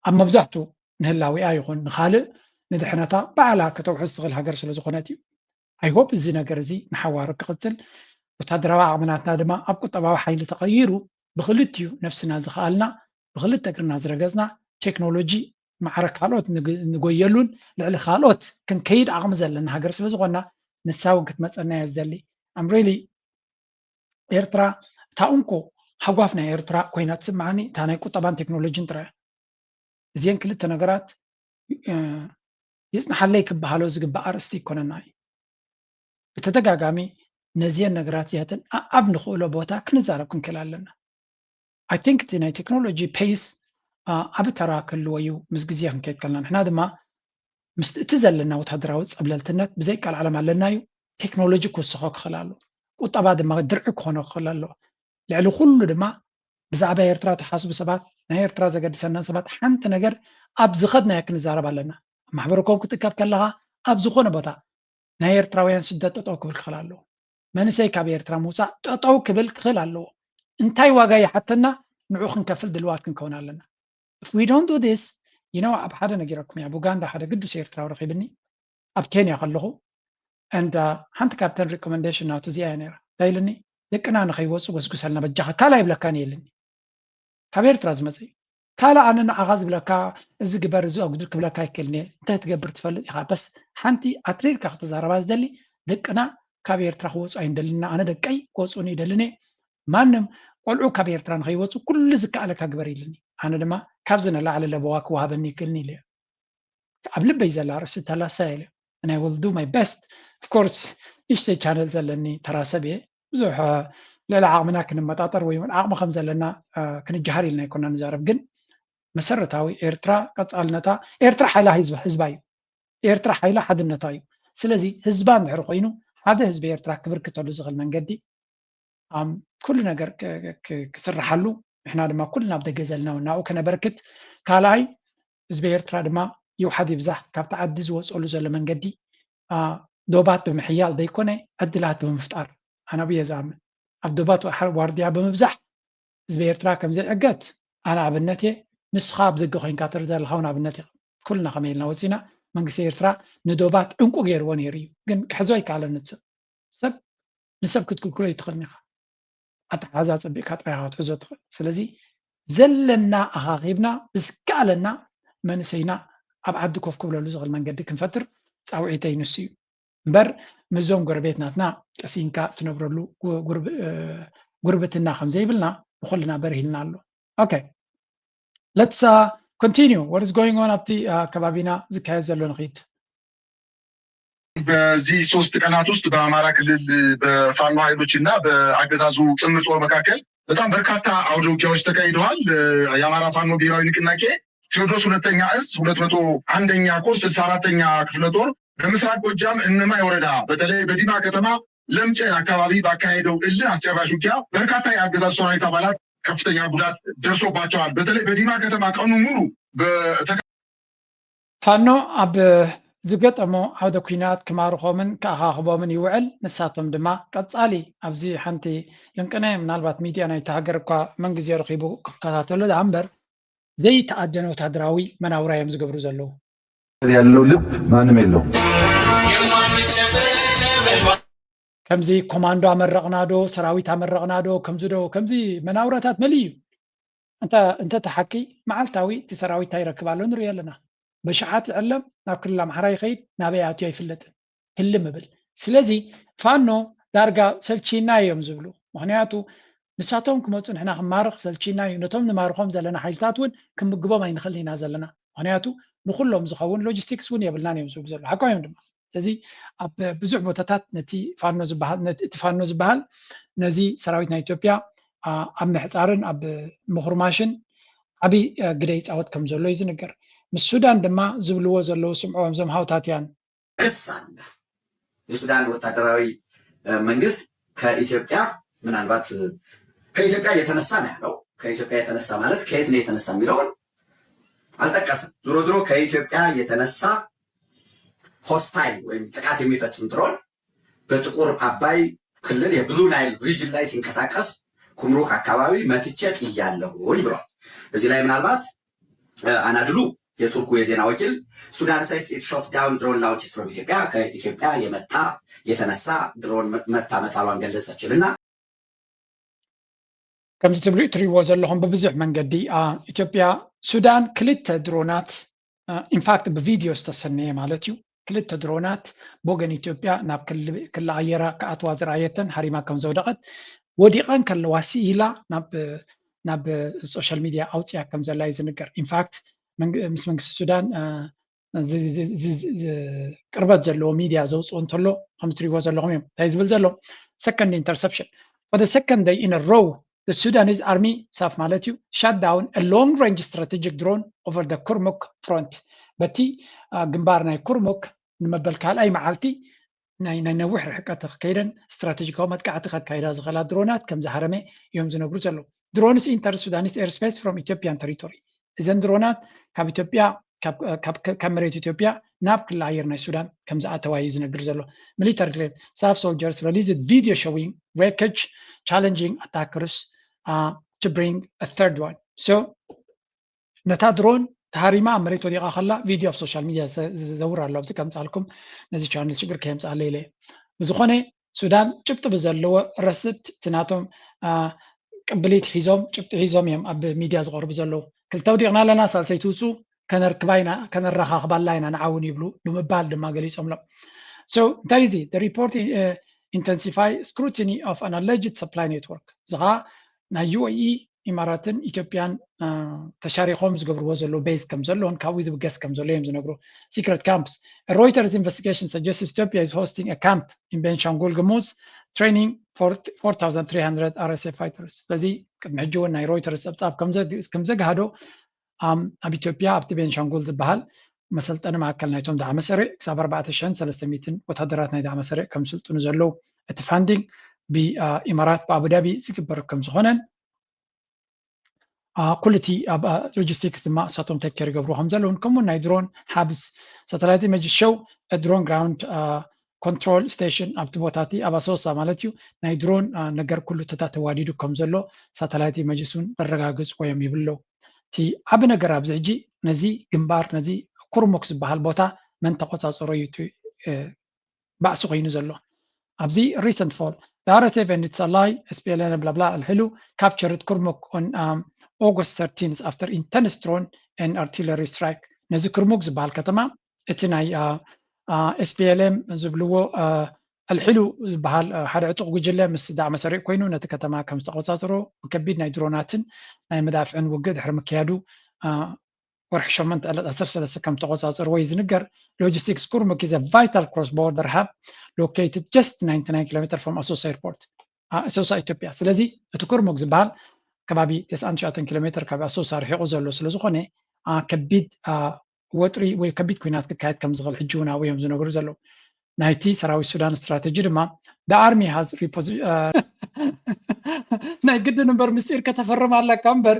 ኣብ መብዛሕቱ ንህላዊኣ ይኹን ንኻልእ ንድሕነታ ባዕላ ከተውሕስ ትኽእል ሃገር ስለ ዝኾነት እዩ። I hope እዚ ነገር እዚ ንሓዋሩ ክቕፅል ወታደራዊ ዓቕምናትና ድማ ኣብ ቁጠባዊ ሓይሊ ተቐይሩ ብክልቲኡ ነብስና ዝኸኣልና ብክልተ እግርና ዝረገፅና ቴክኖሎጂ ማዕረ ካልኦት ንጎየሉን ልዕሊ ካልኦት ክንከይድ ዓቕሚ ዘለና ሃገር ስለ ዝኾና ንሳ እውን ክትመፀና እየ ዝደሊ። ኣም ሪሊ ኤርትራ እታ እንኮ ሃጓፍ ናይ ኤርትራ ኮይና ትስምዓኒ እታ ናይ ቁጠባን ቴክኖሎጂን ጥራይ። እዚአን ክልተ ነገራት ይፅንሓለይ ክበሃሎ ዝግባእ ኣርእስቲ ይኮነና እዩ። ብተደጋጋሚ ነዚአን ነገራት እዚኣተን ኣብ ንኽእሎ ቦታ ክንዛረብ ክንክእል ኣለና። I think እቲ ናይ ቴክኖሎጂ ፔይስ ዓቢ ተራ ክህልዎ እዩ ምስ ግዜ ክንከይድ ከለና ንሕና ድማ ምስ እቲ ዘለና ወታደራዊ ፀብለልትነት ብዘይቃል ዓለም ኣለና እዩ። ቴክኖሎጂ ክውስኾ ክኽእል ኣሎ። ቁጠባ ድማ ድርዒ ክኾኖ ክኽእል ኣሎ። ልዕሊ ኩሉ ድማ ብዛዕባ ኤርትራ ተሓስቡ ሰባት ናይ ኤርትራ ዘገድሰና ሰባት ሓንቲ ነገር ኣብ ዝኸድናዮ ክንዛረብ ኣለና። ኣብ ማሕበረ ኮም ክትእከብ ከለኻ ኣብ ዝኾነ ቦታ ናይ ኤርትራውያን ስደት ጠጠው ክብል ክኽእል ኣለዎ። መንእሰይ ካብ ኤርትራ ምውፃእ ጠጠው ክብል ክኽእል ኣለዎ። እንታይ ዋጋ ይሓተና ንዑ ክንከፍል ድልዋት ክንከውን ኣለና። If we don't do this you know ኣብ ሓደ ነጊረኩም እያ ብኡጋንዳ ሓደ ግዱስ ኤርትራዊ ረኺብኒ ኣብ ኬንያ ከለኹ and ሓንቲ ካብተን ሪኮመንዴሽን ናቱ እዚኣ እያ ነይራ እንታይ ኢልኒ ደቅና ንኸይወፁ ጎስጉሰልና በጃኻ ካልእ ኣይብለካን እየ ኢልኒ ካብ ኤርትራ ዝመፀ እዩ ካልእ ኣነ ንዓኻ ዝብለካ፣ እዚ ግበር፣ እዚ ኣጉድል ክብለካ ኣይክእልን እየ። እንታይ ትገብር ትፈልጥ ኢኻ። በስ ሓንቲ ኣትሪርካ ክትዛረባ ዝደሊ፣ ደቅና ካብ ኤርትራ ክወፁ ኣይንደልን ኢና። ኣነ ደቀይ ክወፁኒ ይደልን እየ። ማንም ቆልዑ ካብ ኤርትራ ንኸይወፁ ኩሉ ዝከኣለካ ግበር ኢልኒ። ኣነ ድማ ካብዚ ንላዕሊ ለበዋ ክወሃበኒ ይክእልን ኢለ። ኣብ ልበይ ዘላ ርእሲ ተላሳ ኢለ። And I will do my best. Of course፣ ንእሽተይ ቻነል ዘለኒ ተራ ሰብ እየ። ብዙሕ ልዕሊ ዓቕምና ክንመጣጠር ወይ እውን ዓቕሚ ከም ዘለና ክንጀሃር ኢልና ኣይኮና ንዛረብ። ግን መሰረታዊ ኤርትራ ቀጻልነታ፣ ኤርትራ ሓይላ ህዝባ እዩ። ኤርትራ ሓይላ ሓድነታ እዩ። ስለዚ ህዝባ እንድሕር ኮይኑ፣ ሓደ ህዝቢ ኤርትራ ክብርክተሉ ዝኽእል መንገዲ ኣም ኩሉ ነገር ክስርሓሉ፣ ንሕና ድማ ኩልና ኣብ ደገ ዘለና እውን ናብኡ ከነበርክት። ካልኣይ፣ ህዝቢ ኤርትራ ድማ ይውሓድ ይብዛሕ ካብቲ ዓዲ ዝወፀሉ ዘሎ መንገዲ ዶባት ብምሕያል ዘይኮነ፣ ዕድላት ብምፍጣር ኣነ ብየ ዝኣምን። ኣብ ዶባት ዋርድያ ብምብዛሕ ህዝቢ ኤርትራ ከም ዘይዕገት ኣነ ኣብነት እየ። ንስኻ ኣብ ደገ ኮይንካ ትርኢ ዘለኻ እውን ኣብነት ኢኻ። ኩልና ከመይ ኢልና ወፂና፣ መንግስቲ ኤርትራ ንዶባት ዕንቁ ገይርዎ ነይሩ እዩ፣ ግን ክሕዞ ኣይከኣለን። ንስብ ሰብ ንሰብ ክትክልክሎ ኣይትኽእልን ኢኻ። ኣተሓሕዛ ጸቢቕካ ጥራይ ኢኻ ክትሕዞ ትኽእል። ስለዚ ዘለና ኣኻኺብና ብዝከኣለና መንእሰይና ኣብ ዓዲ ኮፍ ክብለሉ ዝኽእል መንገዲ ክንፈጥር ጻውዒተይ ንሱ እዩ። እምበር ምስዞም ጎረቤት ናትና ቀሲንካ ትነብረሉ ጉርብትና ከም ዘይብልና ንኹልና በሪህልና ኣሎ። Okay, let's continue. What is going on ኣብቲ ከባቢና ዝካየድ ዘሎ ንኺድ። በዚህ ሶስት ቀናት ውስጥ በአማራ ክልል በፋኖ ኃይሎች እና በአገዛዙ ጥምር ጦር መካከል በጣም በርካታ አውደ ውጊያዎች ተካሂደዋል። የአማራ ፋኖ ብሔራዊ ንቅናቄ ቴዎድሮስ ሁለተኛ እዝ ሁለት መቶ አንደኛ ኮር ስልሳ አራተኛ ክፍለ ጦር በምስራቅ ጎጃም እነማይ ወረዳ በተለይ በዲማ ከተማ ለምጨ አካባቢ ባካሄደው እልህ አስጨራሽ ውጊያ በርካታ የአገዛዙ ሰራዊት አባላት ከፍተኛ ጉዳት ደርሶባቸዋል። በተለይ በዲማ ከተማ ቀኑ ሙሉ ፋኖ ኣብ ዝገጠሞ ዓውደ ኲናት ክማርኾምን ክኣኻኽቦምን ይውዕል። ንሳቶም ድማ ቀጻሊ ኣብዚ ሓንቲ ልንቅነ ምናልባት ሚድያ ናይቲ ሃገር እኳ መንግዜ ረኺቡ ክከታተሎ ደኣ እምበር ዘይተኣደነ ወታደራዊ መናውራ እዮም ዝገብሩ ዘለዉ። ያለው ልብ ማንም የለውም። ከምዚ ኮማንዶ ኣመረቕና ዶ ሰራዊት ኣመረቕና ዶ ከምዚ ዶ ከምዚ መናውራታት መሊኡ እዩ። እንተ እንተ ተሓቂ መዓልታዊ እቲ ሰራዊት እንታይ ይረክብ ኣሎ ንርኢ ኣለና። በሽሓት ይዕለም ናብ ክልል ኣምሓራ ይኸይድ ናበይ ኣትዩ ኣይፍለጥን። ህልም እብል። ስለዚ ፋኖ ዳርጋ ሰልቺና እዮም ዝብሉ። ምኽንያቱ ንሳቶም ክመፁ ንሕና ክማርኽ ሰልቺና እዩ። ነቶም ንማርኾም ዘለና ሓይልታት እውን ክምግቦም ኣይንኽእልን ኢና ዘለና። ምኽንያቱ ንኹሎም ዝኸውን ሎጂስቲክስ እውን የብልናን እዮም ዝብሉ ዘለዉ። ሓቆም እዮም ድማ። ስለዚ ኣብ ብዙሕ ቦታታት ነቲ ፋኖ ዝበሃል ነቲ እቲ ፋኖ ዝበሃል ነዚ ሰራዊት ናይ ኢትዮጵያ ኣብ ምሕፃርን ኣብ ምኹርማሽን ዓብዪ ግደ ይፃወት ከም ዘሎ እዩ ዝንገር። ምስ ሱዳን ድማ ዝብልዎ ዘለዉ ስምዕዎም እዞም ሃውታትያን። ክስ አለ። የሱዳን ወታደራዊ መንግስት ከኢትዮጵያ ምናልባት ከኢትዮጵያ የተነሳ ነው ያለው። ከኢትዮጵያ የተነሳ ማለት ከየት ነው የተነሳ የሚለውን አልጠቀሰም። ዞሮ ዞሮ ከኢትዮጵያ የተነሳ ሆስታይል ወይም ጥቃት የሚፈጽም ድሮን በጥቁር አባይ ክልል የብሉ ናይል ሪጅን ላይ ሲንቀሳቀስ ኩምሩክ አካባቢ መትቼ ጥያለሁኝ ብሏል። እዚህ ላይ ምናልባት አናድሉ የቱርኩ የዜና ወኪል Sudan says it shot down drone launched from ኢትዮጵያ ከኢትዮጵያ የመጣ የተነሳ ድሮን መታ መጣሏን ገለጸችልና። ከምዚ ትብሉ እትሪእዎ ዘለኹም ብብዙሕ መንገዲ ኢትዮጵያ ሱዳን ክልተ ድሮናት ኢንፋክት ብቪድዮ ዝተሰነየ ማለት እዩ። ክልተ ድሮናት ብወገን ኢትዮጵያ ናብ ክሊ ኣየራ ክኣትዋ ዝረኣየተን ሃሪማ ከም ዘውደቐት ወዲቐን ከለዋ ስኢላ ናብ ናብ ሶሻል ሚድያ ኣውፅያ ከም ዘላ እዩ ዝንገር። ኢንፋክት ምስ መንግስቲ ሱዳን ቅርበት ዘለዎ ሚድያ ዘውፅኦ እንተሎ ከም ትሪእዎ ዘለኹም እዮም እንታይ ዝብል ዘሎ። Second interception for the second day in a row the Sudanese army ሳፍ ማለት እዩ shot down a long range strategic drone over the ኩርሙክ front በቲ ግንባር ናይ ኩርሙክ ንመበል ካልኣይ መዓልቲ ናይ ናይ ነዊሕ ርሕቀት ከይደን ስትራቴጂካዊ መጥቃዕቲ ከካይዳ ዝኽእላ ድሮናት ከም ዝሃረመ እዮም ዝነግሩ ዘለዉ። Drones enter Sudanese airspace from Ethiopian territory እዘን ድሮናት ካብ ኢትዮጵያ ካብ መሬት ኢትዮጵያ ናብ ክሊ ኣየር ናይ ሱዳን ከም ዝኣተዋ እዩ ዝነግር ዘሎ። Military claim ሳፍ soldiers released video showing wreckage challenging attackers to bring a third one. So ነታ ድሮን ተሃሪማ ኣብ መሬት ወዲቓ ከላ ቪድዮ ኣብ ሶሻል ሚድያ ዝዘውር ኣሎ። ኣብዚ ከምፅኣልኩም ነዚ ቻነል ሽግር ከየምፅኣለ ኢለ። ብዝኾነ ሱዳን ጭብጢ ብዘለዎ ረስብት እቲ ናቶም ቅብሊት ሒዞም ጭብጢ ሒዞም እዮም ኣብ ሚድያ ዝቐርቡ ዘለዉ። ክልተ ወዲቕና ኣለና፣ ሳልሰይቲ ውፁ ከነርክባ ኢና፣ ከነረኻኽባላ ኢና ንዓውን ይብሉ ብምባል ድማ ገሊፆም ኣለዉ። So እንታይ እዚ? The report intensify scrutiny of an alleged supply network። እዚ ኸዓ ናይ ዩ ኤ ኢ፣ ኢማራትን ኢትዮጵያን ተሻሪኾም ዝገብርዎ ዘለዉ ቤዝ ከም ዘሎን ካብኡ ዝብገስ ከም ዘሎ እዮም ዝነግሩ። Secret camps. A Reuters investigation suggests Ethiopia is hosting a camp in Benishangul Gumuz training for four thousand three hundred R S F fighters። ስለዚ ቅድሚ ሕጂ እውን ናይ ሮይተርስ ፀብፃብ ከም ዘግ- ከም ዘግሃዶ ኣም- ኣብ ኢትዮጵያ ኣብቲ ቤንሻንጉል ዝበሃል መሰልጠኒ ማእከል ናይቶም ዳዕመ ሰሪዕ ክሳብ ኣርባዕተ ሽሕን ሰለስተ ሚእትን ወታደራት ናይ ዳዕመ ሰሪዕ ከም ስልጥኑ ዘለዉ እቲ ፋንዲንግ ብኢማራት ብኣቡዳቢ ዝግበር ከም ዝኾነን ኩሉ እቲ ኣብ ሎጂስቲክስ ድማ እሳቶም ቴክ ኬር ይገብሩ ከም ዘለውን ከምኡ ናይ ድሮን ሃብስ ሳተላይት ኢሜጅ ሸው ድሮን ግራውንድ ኮንትሮል ስቴሽን ኣብቲ ቦታ እቲ ኣብ ኣሶሳ ማለት እዩ ናይ ድሮን ነገር ኩሉ ተታ ተዋዲዱ ከም ዘሎ ሳተላይት ኢሜጅስ እውን መረጋገፂ ኮይኖም ይብሉ ኣለዉ። እቲ ዓቢ ነገር ኣብዚ ሕጂ ነዚ ግንባር ነዚ ኩርሙክ ዝበሃል ቦታ መን ተቆፃፀሮ እዩ እቲ ባእሲ ኮይኑ ዘሎ። ኣብዚ recent fall the R S F and its ally S P L M blah blah ኣልሕሉ captured Kurmuk on um, August thirteenth after intense drone and artillery strike። ነዚ ኩርሙክ ዝበሃል ከተማ እቲ ናይ S P L M ዝብልዎ ኣልሕሉ ዝበሃል ሓደ ዕጡቕ ጉጅለ ምስ ዳዕመ ሰሪዕ ኮይኑ ነቲ ከተማ ከም ዝተቆፃፀሮ ብከቢድ ናይ ድሮናትን ናይ መዳፍዕን ውግእ ድሕሪ ምክያዱ ወርሒ ሸሞንተ ዕለት ዓሰርተ ሰለስተ ከም ተቆፃፀርዎ እዩ ዝንገር። Logistics Kurmuk is a vital cross border hub located just ninety-nine kilometer from ኣሶሳ ኤርፖርት ኣሶሳ ኢትዮጵያ። ስለዚ እቲ ኩርሙክ ዝበሃል ከባቢ ተስዓን ትሽዓተን ኪሎ ሜትር ካብ ኣሶሳ ርሒቑ ዘሎ ስለ ዝኾነ ከቢድ ወጥሪ ወይ ከቢድ ኩናት ክካየድ ከም ዝኽእል ሕጂ እውን ኣብኡ እዮም ዝነግሩ ዘለዉ። ናይቲ ሰራዊት ሱዳን ስትራተጂ ድማ the army has reposition ናይ ግድን እምበር ምስጢር ከተፈርም ኣለካ እምበር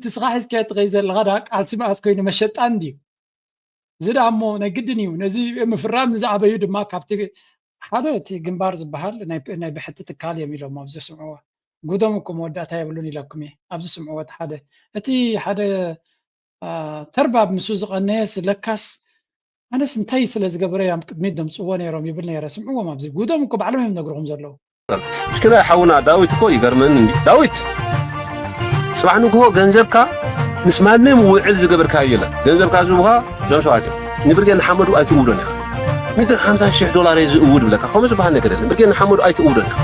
ትስኻ ሒዝካዮ ትኸይ ዘለኻ ዳ ቃልሲ መኣስ ኮይኑ መሸጣ እንድዩ። እዚ ደኣ እሞ ናይ ግድን እዩ። ነዚ ምፍራም ንዝኣበዩ ድማ ካብቲ ሓደ እቲ ግንባር ዝበሃል ናይ ብሕቲ ትካል እዮም ኢሎም ኣብ ዘስምዕዎ ጉዶም እኮ መወዳእታ የብሉን ኢለኩም እየ ኣብ ዝስምዕዎ እቲ ሓደ እቲ ሓደ ተርባብ ምስኡ ዝቐነየስ ለካስ ኣነስ እንታይ ስለ ዝገበረ እዮም ቅድሚት ደምፅዎ ነይሮም ይብል ነይረ። ስምዕዎም ኣብዚ ጉዶም እኮ ባዕሎም እዮም ነግርኹም ዘለዉ። እስኪ ናይ ሓውና ዳዊት እኮ ይገርመኒ እንዲ ዳዊት ፅባሕ ንግሆ ገንዘብካ ምስ ማንም ውዕል ዝገበርካዮ የለን። ገንዘብካ ዝቡኻ ዞም ሰባት እዮም። ንብርጌድ ንሓመዱ ኣይትእውዶን ኢኻ። ሚእትን ሓምሳን ሽሕ ዶላር እየ ዝእውድ ብለካ ከምኡ ዝበሃል ነገር የለን። ብርጌድ ንሓመዱ ኣይትእውዶን ኢኻ።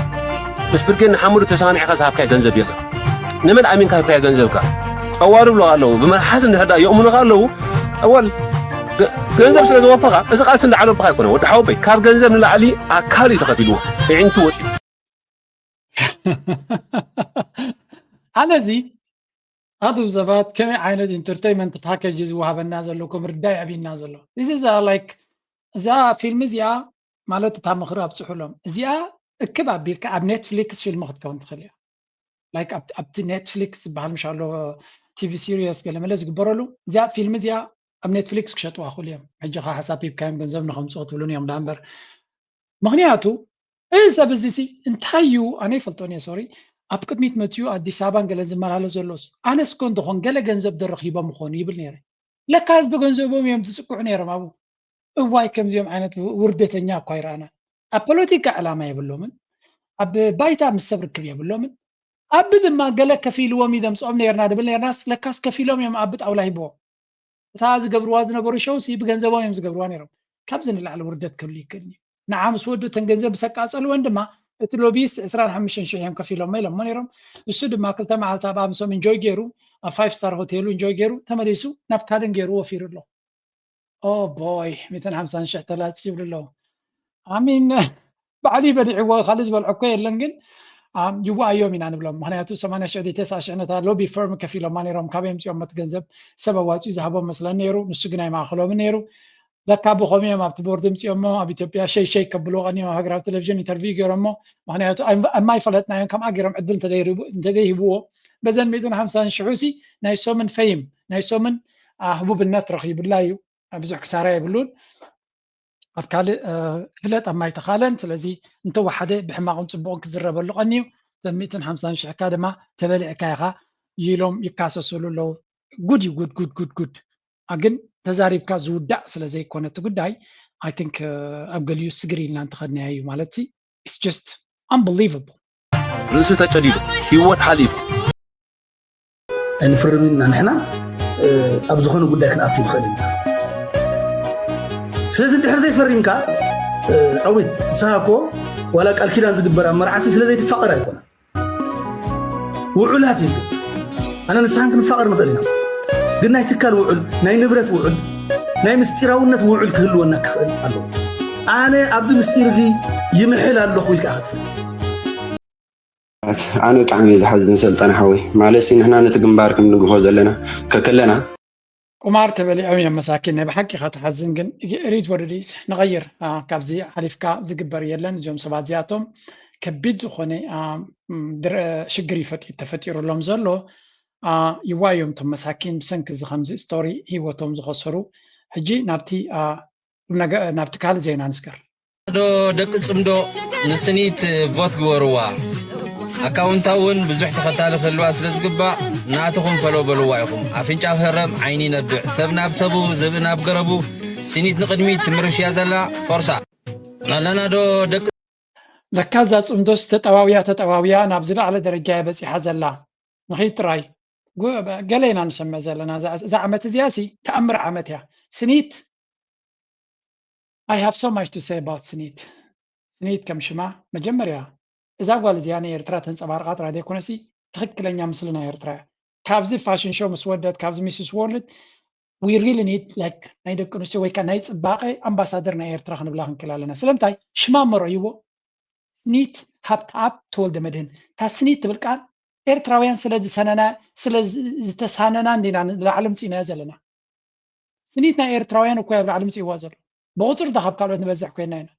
ምስ ብርጌድ ንሓመዱ ተሰማሚዕካ ዝሃብካዮ ገንዘብ የለን። ንመን ኣሚንካ ሃብካዮ ገንዘብካ? ጸዋር ብሎ ኣለዉ። ብመልሓስ እንድሕር ደኣ የእምኑኻ ኣለዉ። ኣወል ገንዘብ ስለ ዝወፈኻ እዚ ቃልሲ እንዳዓለብኻ ኣይኮነ ወዲ ሓወበይ ካብ ገንዘብ ንላዕሊ ኣካል እዩ ተኸፊልዎ። ኣዒንቱ ወፂኡ። ኣነ እዚ ኣቱም ሰባት ከመይ ዓይነት ኢንተርቴይመንት ፓኬጅ ዝወሃበና ዘሎ ከምርዳይ ኣብና ዘሎ እዚ like እዛ ፊልም እዚኣ ማለት እታ ምኽሪ ኣብፅሑሎም እዚኣ እክብ ኣቢልካ ኣብ ኔትፍሊክስ ፊልም ክትከውን ትኽእል እያ። Like ኣብቲ ኔትፍሊክስ ዝበሃል ምሽ ኣሎ ቲቪ ሲሪየስ ገለመለ ዝግበረሉ እዚኣ ፊልም እዚኣ ኣብ ኔትፍሊክስ ክሸጥዋ ክእሉ እዮም። ሕጂ ካ ሓሳብ ሂብካዮም ገንዘብ ንኸምፁ ክትብሉን እዮም ዳ እምበር ምክንያቱ እዚ ሰብ እዚ ሲ እንታይ እዩ ኣነ ይፈልጦን እየ ሶሪ ኣብ ቅድሚት መፅኡ ኣዲስ ኣበባን ገለ ዝመላለስ ዘሎስ ኣነስ ኮ እንደኾን ገለ ገንዘብ ዶ ረኺቦም ይኾኑ ይብል ነይረ። ለካ ህዝቢ ገንዘቦም እዮም ዝፅቅዑ ነይሮም ኣብኡ። እዋይ ከምዚኦም ዓይነት ውርደተኛ እኳ ይረኣና። ኣብ ፖለቲካ ዕላማ የብሎምን፣ ኣብ ባይታ ምስ ሰብ ርክብ የብሎምን። ኣብ ድማ ገለ ከፊልዎም እዩ ደምፅኦም ነይርና ድብል ነይርናስ ለካስ ከፊሎም እዮም ኣብ ጣውላ ሂብዎም። እታ ዝገብርዋ ዝነበሩ ሸውሲ ብገንዘቦም እዮም ዝገብርዋ ነይሮም። ካብዚ ንላዕሊ ውርደት ክብል ይክእል እዩ። ንዓ ምስ ወዱ እተን ገንዘብ ብሰቃፀልወን ድማ እቲ ሎቢስ ዕስራን ሓሙሽተን ሽሕ እዮም ከፊሎሞ ኢሎሞ ነይሮም። እሱ ድማ ክልተ መዓልቲ ኣብ ኣምሶም እንጆይ ገይሩ ኣብ ፋይፍ ስታር ሆቴሉ እንጆይ ገይሩ ተመሊሱ ናብ ካድን ገይሩ ወፊሩ ኣሎ። ኦ ቦይ ሚእትን ሓምሳን ሽሕ ተላፂ ይብሉ ኣለዉ። ኣሚን ባዕሉ ይበሊዕዎ ካልእ ዝበልዖ እኮ የለን ግን ይዋኣዮም ኢና ንብሎም ምክንያቱ ሰማንያ ሽሕ ተስዓ ሽሕ ነታ ሎቢ ፈርም ከፊሎማ ነይሮም ካበይ ኣምፅኦም መት ገንዘብ ሰብ ኣዋፂኡ ዝሃቦም መስለን ነይሩ ንሱ ግን ኣይማእኸሎምን ነይሩ ለካ ብኸምኡ እዮም ኣብቲ ቦርድ ምፅኦሞ ኣብ ኢትዮጵያ ሸይ ሸይ ከብልዎ ቀኒዮም ኣብ ሃገራዊ ቴሌቪዥን ኢንተርቪው ገይሮሞ ምክንያቱ ኣይማይፈለጥናዮም ከምኣ ገይሮም ዕድል እንተደይሂብዎ በዘን ሚእትን ሓምሳን ሽሑ ሲ ናይ ሶምን ፈይም ናይ ሶምን ህቡብነት ረኺቡላ እዩ ብዙሕ ክሳራ የብሉን ኣብ ካልእ ክፍለጥ ኣብ ማይተኻለን ስለዚ እንተወሓደ ብሕማቕን ፅቡቕን ክዝረበሉ ቀንዩ በሚእትን ሓምሳን ሽሕካ ድማ ተበሊዕካ ኢኻ ይሎም ይካሰስሉ ኣለዉ ጉድ እዩ ጉድ ጉድ ጉድ ጉድ ግን ተዛሪብካ ዝውዳእ ስለ ዘይኮነ እቲ ጉዳይ I think ኣብ ገሊኡ ስግር ኢልና እንተኸድናዮ እዩ ማለት it's just unbelievable ርእሲ ተጨዲዱ፣ ህይወት ሓሊፉ። ኣይንፍርም ኢና ንሕና ኣብ ዝኾነ ጉዳይ ክንኣቱ ንኽእል ኢና። ስለዚ ድሕር ዘይፈሪምካ፣ ዐዊት ንስኻ እኮ ዋላ ቃል ኪዳን ዝግበር ኣብ መርዓሲ ስለ ዘይትፋቐር ኣይኮነ፣ ውዑላት እዩ። ኣነ ንስኻን ክንፋቐር ንኽእል ኢና፣ ግን ናይ ትካል ውዑል፣ ናይ ንብረት ውዑል፣ ናይ ምስጢራውነት ውዑል ክህልወና ክኽእል ኣለዎ። ኣነ ኣብዚ ምስጢር እዚ ይምሕል ኣለኹ ኢልካ ክትፍል ኣነ ብጣዕሚ እዩ ዝሓዝን ሰልጠነ ሓወይ። ማለት ሲ ንሕና ነቲ ግንባር ክንድግፎ ዘለና ከከለና ቁማር ተበሊዖም እዮም መሳኪን። ናይ ብሓቂ ኢኻ ትሓዝን፣ ግን it is what it is። ንቐይር፣ አ፣ ካብዚ ሓሊፍካ ዝግበር የለን። እዚኦም ሰባት እዚኣቶም ከቢድ ዝኾነ፣ አ፣ ም፣ ድር-፣ ሽግር እዩ ፈጢ-፣ ተፈጢሩሎም ዘሎ። አ፣ ይዋዮም እቶም መሳኪን ብሰንኪ እዚ ከምዚ ስቶሪ ህይወቶም ዝኸሰሩ። ሕጂ ናብቲ፣ አ፣ ቁም ነገ-፣ ናብቲ ካልእ ዜና ንስገር። ዶ ደቂ ጽምዶ ንስኒት ቮት ግበርዋ። ኣካውንታ እውን ብዙሕ ተኸታሊ ክህልዋ ስለ ዝግባእ ናትኹም ፈሎ በልዋ ኢኹም። ኣፍንጫ ክህረም ዓይኒ ይነብዕ፣ ሰብ ናብ ሰቡ ዝብኢ ናብ ገረቡ። ስኒት ንቕድሚት ትምርሽ እያ ዘላ። ፎርሳ ኣለና ዶ ደቂ ለካ እዛ ጽምዶስ ተጠዋውያ ተጠዋውያ ናብ ዝለዓለ ደረጃ እያ በጺሓ ዘላ። ንኺድ ጥራይ። ጉ-፣ ገለ ኢና ንሰምዕ ዘለና። እዛ፣ እዛ ዓመት እዚኣ ሲ ተኣምር ዓመት እያ። ስኒት I have so much to say about ስኒት። ስኒት ከም ሽማ መጀመርያ እዛ ጓል እዚኣ ንኤርትራ ተንጸባርቓ ጥራይ ዘይኮነሲ ትኽክለኛ ምስሊ ናይ ኤርትራ እያ። ካብዚ ፋሽን ሾው ምስ ወደት፣ ካብዚ ሚስስ ወርልድ we really need like ናይ ደቂ ኣንስትዮ ወይ ከዓ ናይ ጽባቐ ኣምባሳደር ናይ ኤርትራ ክንብላ ክንክእል ኣለና። ስለምንታይ ሽማ መረእይዎ ስኒት ሃብተኣብ ተወልደ መድህን። እታ ስኒት ትብል ቃል ኤርትራውያን ስለ ዝሰነና፣ ስለ ዝ-፣ ዝተሳነና እንዲና ንላዕሊ ምጽኢናዮ ዘለና። ስኒት ናይ ኤርትራውያን እኮ ኣብ ላዕሊ ምጽእዋ ዘሎ። ብቑጽሪ ዳ ካብ ካልኦት ንበዝሕ ኮይና ኢና።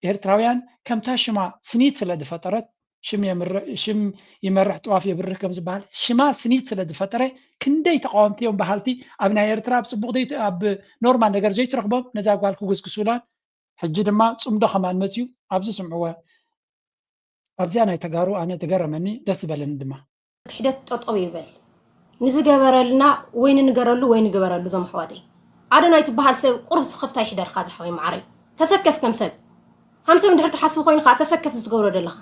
ኤርትራውያን ከምታ ሽማ ስኒት ስለ ዝፈጠረት፣ ሽም የምር-፣ ሽም ይመርሕ ጥዋፍ የብርህ ከም ዝበሃል፣ ሽማ ስኒት ስለ ዝፈጠረ፣ ክንደይ ተቃወምቲ እዮም በሃልቲ ኣብ ናይ ኤርትራ ኣብ ጽቡቕ ዘይት-፣ ኣብ ኖርማል ነገር ዘይትረኽቦም ነዛ ጓል ክጉስጉሱላን፣ ሕጂ ድማ ጽምዶ ከማን መጽዩ ኣብዚ ስምዕዎ። ኣብዚኣ ናይ ተጋሩ ኣነ ትገረመኒ ደስ ዝበለኒ ድማ። ክሕደት ጠጠው ይበል። ንዝገበረልና ወይ ንንገረሉ ወይ ንግበረሉ እዞም ኣሕዋተይ። ኣዶናይ ትበሃል ሰብ ቁሩብ ስኽፍታ ይሕደርካ ዝሓወይ መዓረይ። ተሰከፍ ከም ሰብ። ሃም ሰብ እንድሕር ትሓስብ ኮይኑ ከዓ ተሰከፍ እዚ ትገብሮ ዘለኻ።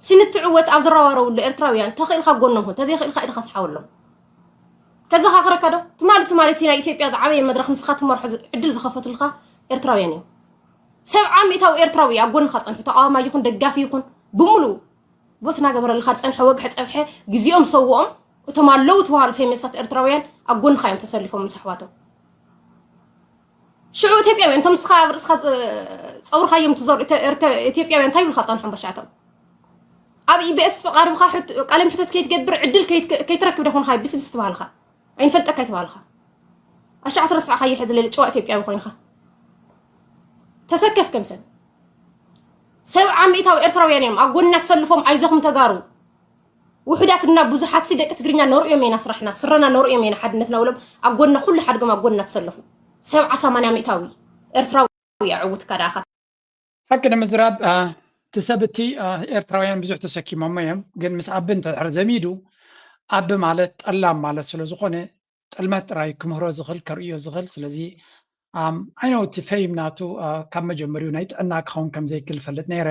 ስኒ ትዕወት ኣብ ዝረባረብሉ ኤርትራውያን ተኽእልካ ጎኖም ሁን፣ ተዘይኽእልካ ኢድኻ ስሓወሎም። ከዘኻኽረካ ዶ? ትማሊ ትማሊ እቲ ናይ ኢትዮጵያ ዝዓበየ መድረኽ ንስኻ ትመርሖ ዝ-፣ ዕድል ዝኸፈቱልካ ኤርትራውያን እዮም። ሰብዓ ሚእታዊ ኤርትራዊ ኣብ ጎንኻ ጸንሑ፣ ተቃዋማይ ይኹን ደጋፊ ይኹን ብምሉኡ ቮት እናገበረልካ ዝጸንሐ ወግሐ ጸብሐ ግዜኦም ሰውኦም እቶም ኣለዉ ተባሃሉ ፌመሳት ኤርትራውያን ኣብ ጎንኻ እዮም ተሰሊፎም ምስ ኣሕዋቶም። ሽዑ ኢትዮጵያውያን እቶም ንስኻ ኣብ ርእስኻ ጸ-፣ ጸውርኻዮም ትዘርኡ ኢተ-፣ ኤርተ-፣ ኢትዮጵያውያን እንታይ ይብሉኻ ጸንሖም በሻዕቶም? ኣብ ኢቢኤስ ቀሪብኻ ሕት-፣ ቃለ መሕተት ከይትገብር ዕድል ከይት-፣ ከይትረክብ ዶ ኮንኻ ብስብስ ትባሃልኻ? ኣይንፈልጠካ ኣይተባሃልኻ። ኣሻዕ ትረስዕኻዮ ሕዚ ሌሊ ጭዋ ኢትዮጵያዊ ኮይንኻ። ተሰከፍ ከም ሰብ። ሰብዓ ሚእታዊ ኤርትራውያን እዮም ኣብ ጎንና ተሰልፎም ኣይዞኹም ተጋሩ። ውሑዳት እና ብዙሓት ሲ ደቂ ትግርኛ ነርእዮም ኢና ስራሕና፣ ስረና ነርእዮም ኢና ሓድነትና ውሎም ኣብ ጎንና ኩሉ ሓድጎም ኣብ ጎንና ተሰለፉ። ሰብዓ ሰማንያ ሚእታዊ ኤርትራዊ ኣዕውትካ ደኣኻ። ሓቂ ንምዝራብ፣ አ፣ እቲ ሰብ እቲ፣ አ፣ ኤርትራውያን ብዙሕ ተሰኪሞሞ እዮም፣ ግን ምስ ኣቢ እንተድሕር ዘሚዱ፣ ኣቢ ማለት ጠላም ማለት ስለ ዝኾነ፣ ጥልመት ጥራይ ክምህሮ ዝኽእል፣ ከርእዮ ዝኽእል። ስለዚ፣ ኣም፣ I know እቲ ፌም ናቱ፣ አ፣ ካብ መጀመሪኡ ናይ ጥዕና ክኸውን ከም ዘይክእል እፈልጥ ነይረ።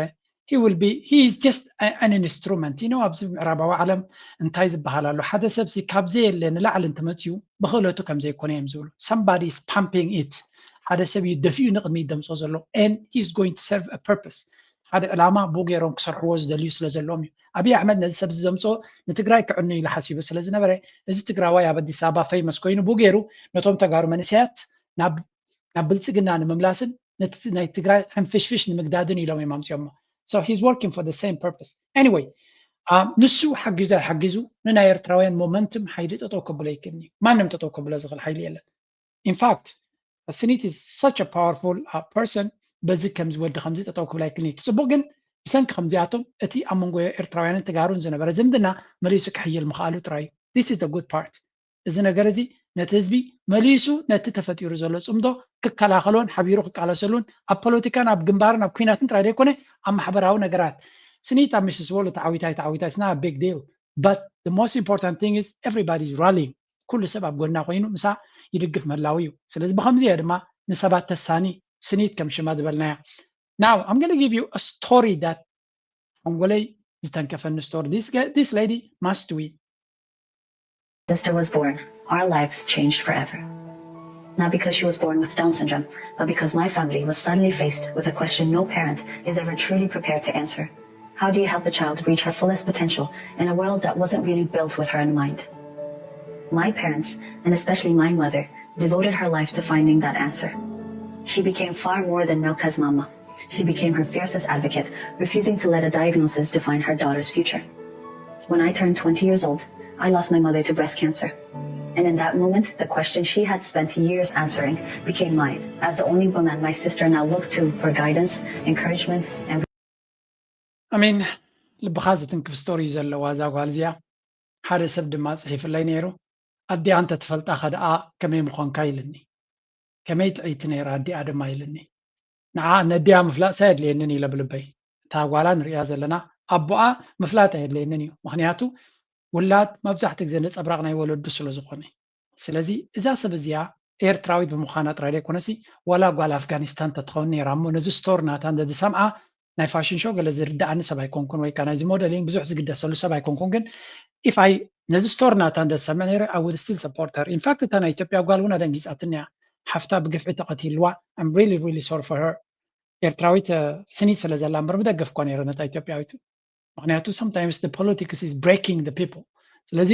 He will be, he is just a-, an instrument, you know፣ ኣብዚ ምዕራባዊ ዓለም እንታይ ዝበሃል ኣሎ? ሓደ ሰብ ሲ ካብ ዘየለ ንላዕሊ እንትመጽኡ ብኽእለቱ ከም ዘይኮነ እዮም ዝብሉ። Somebody is pumping it። ሓደ ሰብ እዩ ደፊኡ ንቕድሚት ደምጾ ዘሎ። And he is going to serve a purpose። ሓደ ዕላማ ብኡ ገይሮም ክሰርሕዎ ዝደልዩ ስለ ዘለዎም እዩ። ኣብይ ኣሕመድ ነዚ ሰብ እዚ ዘምጽኦ ንትግራይ ክዕኑ ኢሉ ሓሲቡ ስለ ዝነበረ፣ እዚ ትግራዋይ ኣብ ኣዲስ ኣበባ ፌመስ ኮይኑ ብኡ ገይሩ ነቶም ተጋሩ መንእሰያት ናብ፣ ናብ ብልጽግና ንምምላስን ነቲ ናይ ትግራይ ሕንፍሽፍሽ ንምግዳድን ኢሎም እዮም ኣምፅኦሞ። So he's working for the same purpose. Anyway፣ አ፣ ንሱ ሓጊዙ ኣይሓጊዙ ንናይ ኤርትራውያን ሞመንትም ሓይሊ ጠጠው ከብሎ ይክእል እዩ። ማንም ጠጠው ከብሎ ዝኽእል ሓይሊ የለን። In fact፣ ስኒት is such a powerful, uh, person። በዚ ከምዚ ወዲ ከምዚ ጠጠው ክብል ኣይክእልን እዩ። እቲ ጽቡቕ ግን ብሰንኪ ከምዚኣቶም እቲ ኣብ መንጎ ኤርትራውያንን ተጋሩን ዝነበረ ዝምድና መሊሱ ክሕይል ምኽኣሉ ጥራይ እዩ። This is the good part። እዚ ነገር እዚ ነቲ ህዝቢ መሊሱ ነቲ ተፈጢሩ ዘሎ ጽምዶ ክከላኸሎን ሓቢሩ ክቃለሰሉን ኣብ ፖለቲካን ኣብ ግንባርን ኣብ ኲናትን ጥራይ ዘይኮነ ኣብ ማሕበራዊ ነገራት ስኒት ኣብ ሚስስ ወርልድ ተዓዊታ ኣይተዓዊታ it's not a big deal, but the most important thing is everybody is rallying። ኩሉ ሰብ ኣብ ጎና ኮይኑ ምሳ ይድግፍ ምህላው እዩ። ስለዚ ብኸምዚ እያ ድማ ንሰባት ተሳኒ ስኒት ከም ሽማ ዝበልናያ። Now I'm gonna give you a story that ሓንጎለይ ዝተንከፈኒ ስቶሪ። This lady must win. Sister was born, our lives changed forever. Not because she was born with Down syndrome, but because my family was suddenly faced with a question no parent is ever truly prepared to answer. How do you help a child reach her fullest potential in a world that wasn't really built with her in mind? My parents, and especially my mother, devoted her life to finding that answer. She became far more than Melka's mama. She became her fiercest advocate, refusing to let a diagnosis define her daughter's future. When I turned twenty years old, I lost my mother to breast cancer. And in that moment, the question she had spent years answering became mine, as the only woman my sister now looked to for guidance, encouragement, and I mean, ልብኻ ዝትንክፍ ስቶሪ ዘለዋ እዛ ጓል እዚኣ። ሓደ ሰብ ድማ ጽሒፍለይ ነይሩ፣ ኣዲኣ እንተ ትፈልጣ ከደኣ ከመይ ምኾንካ ኢልኒ። ከመይ ጥዕይቲ ነይራ ኣዲኣ ድማ ኢልኒ። ንዓ ነዲኣ ምፍላጥሳ የድልየንን ኢለ ብልበይ። እታ ጓላ ንሪኣ ዘለና ኣቦኣ ምፍላጥ ኣየድልየንን እዩ። ምኽንያቱ ውላድ መብዛሕትኡ ግዜ ነጸብራቕ ናይ ወለዱ ስለ ዝኾነ። ስለዚ እዛ ሰብ እዚኣ ኤርትራዊት ብምዃና ጥራይ ዘይኮነሲ ዋላ ጓል ኣፍጋኒስታን ተትኸውን ነይራ እሞ ነዚ ስቶር ናታ እንተ ዝሰምዓ ናይ ፋሽን ሾው ገለ ዝርድኣኒ ሰብ ኣይኮንኩን ወይ ከዓ ናይዚ ሞደሊንግ ብዙሕ ዝግደሰሉ ሰብ ኣይኮንኩን ግን if I ነዚ ስቶር ናታ እንተ ዝሰምዕ ነይረ I would still support her. In fact እታ ናይ ኢትዮጵያ ጓል እውን ኣደንጊፃትኒ እያ። ሓፍታ ብግፍዒ ተቐቲልዋ I'm really really sorry for her. ኤርትራዊት ስኒት ስለ ዘላ እምበር ምደገፍኳ ነይረ ነታ ኢትዮጵያዊት። ምክንያቱ sometimes the politics is breaking the people። ስለዚ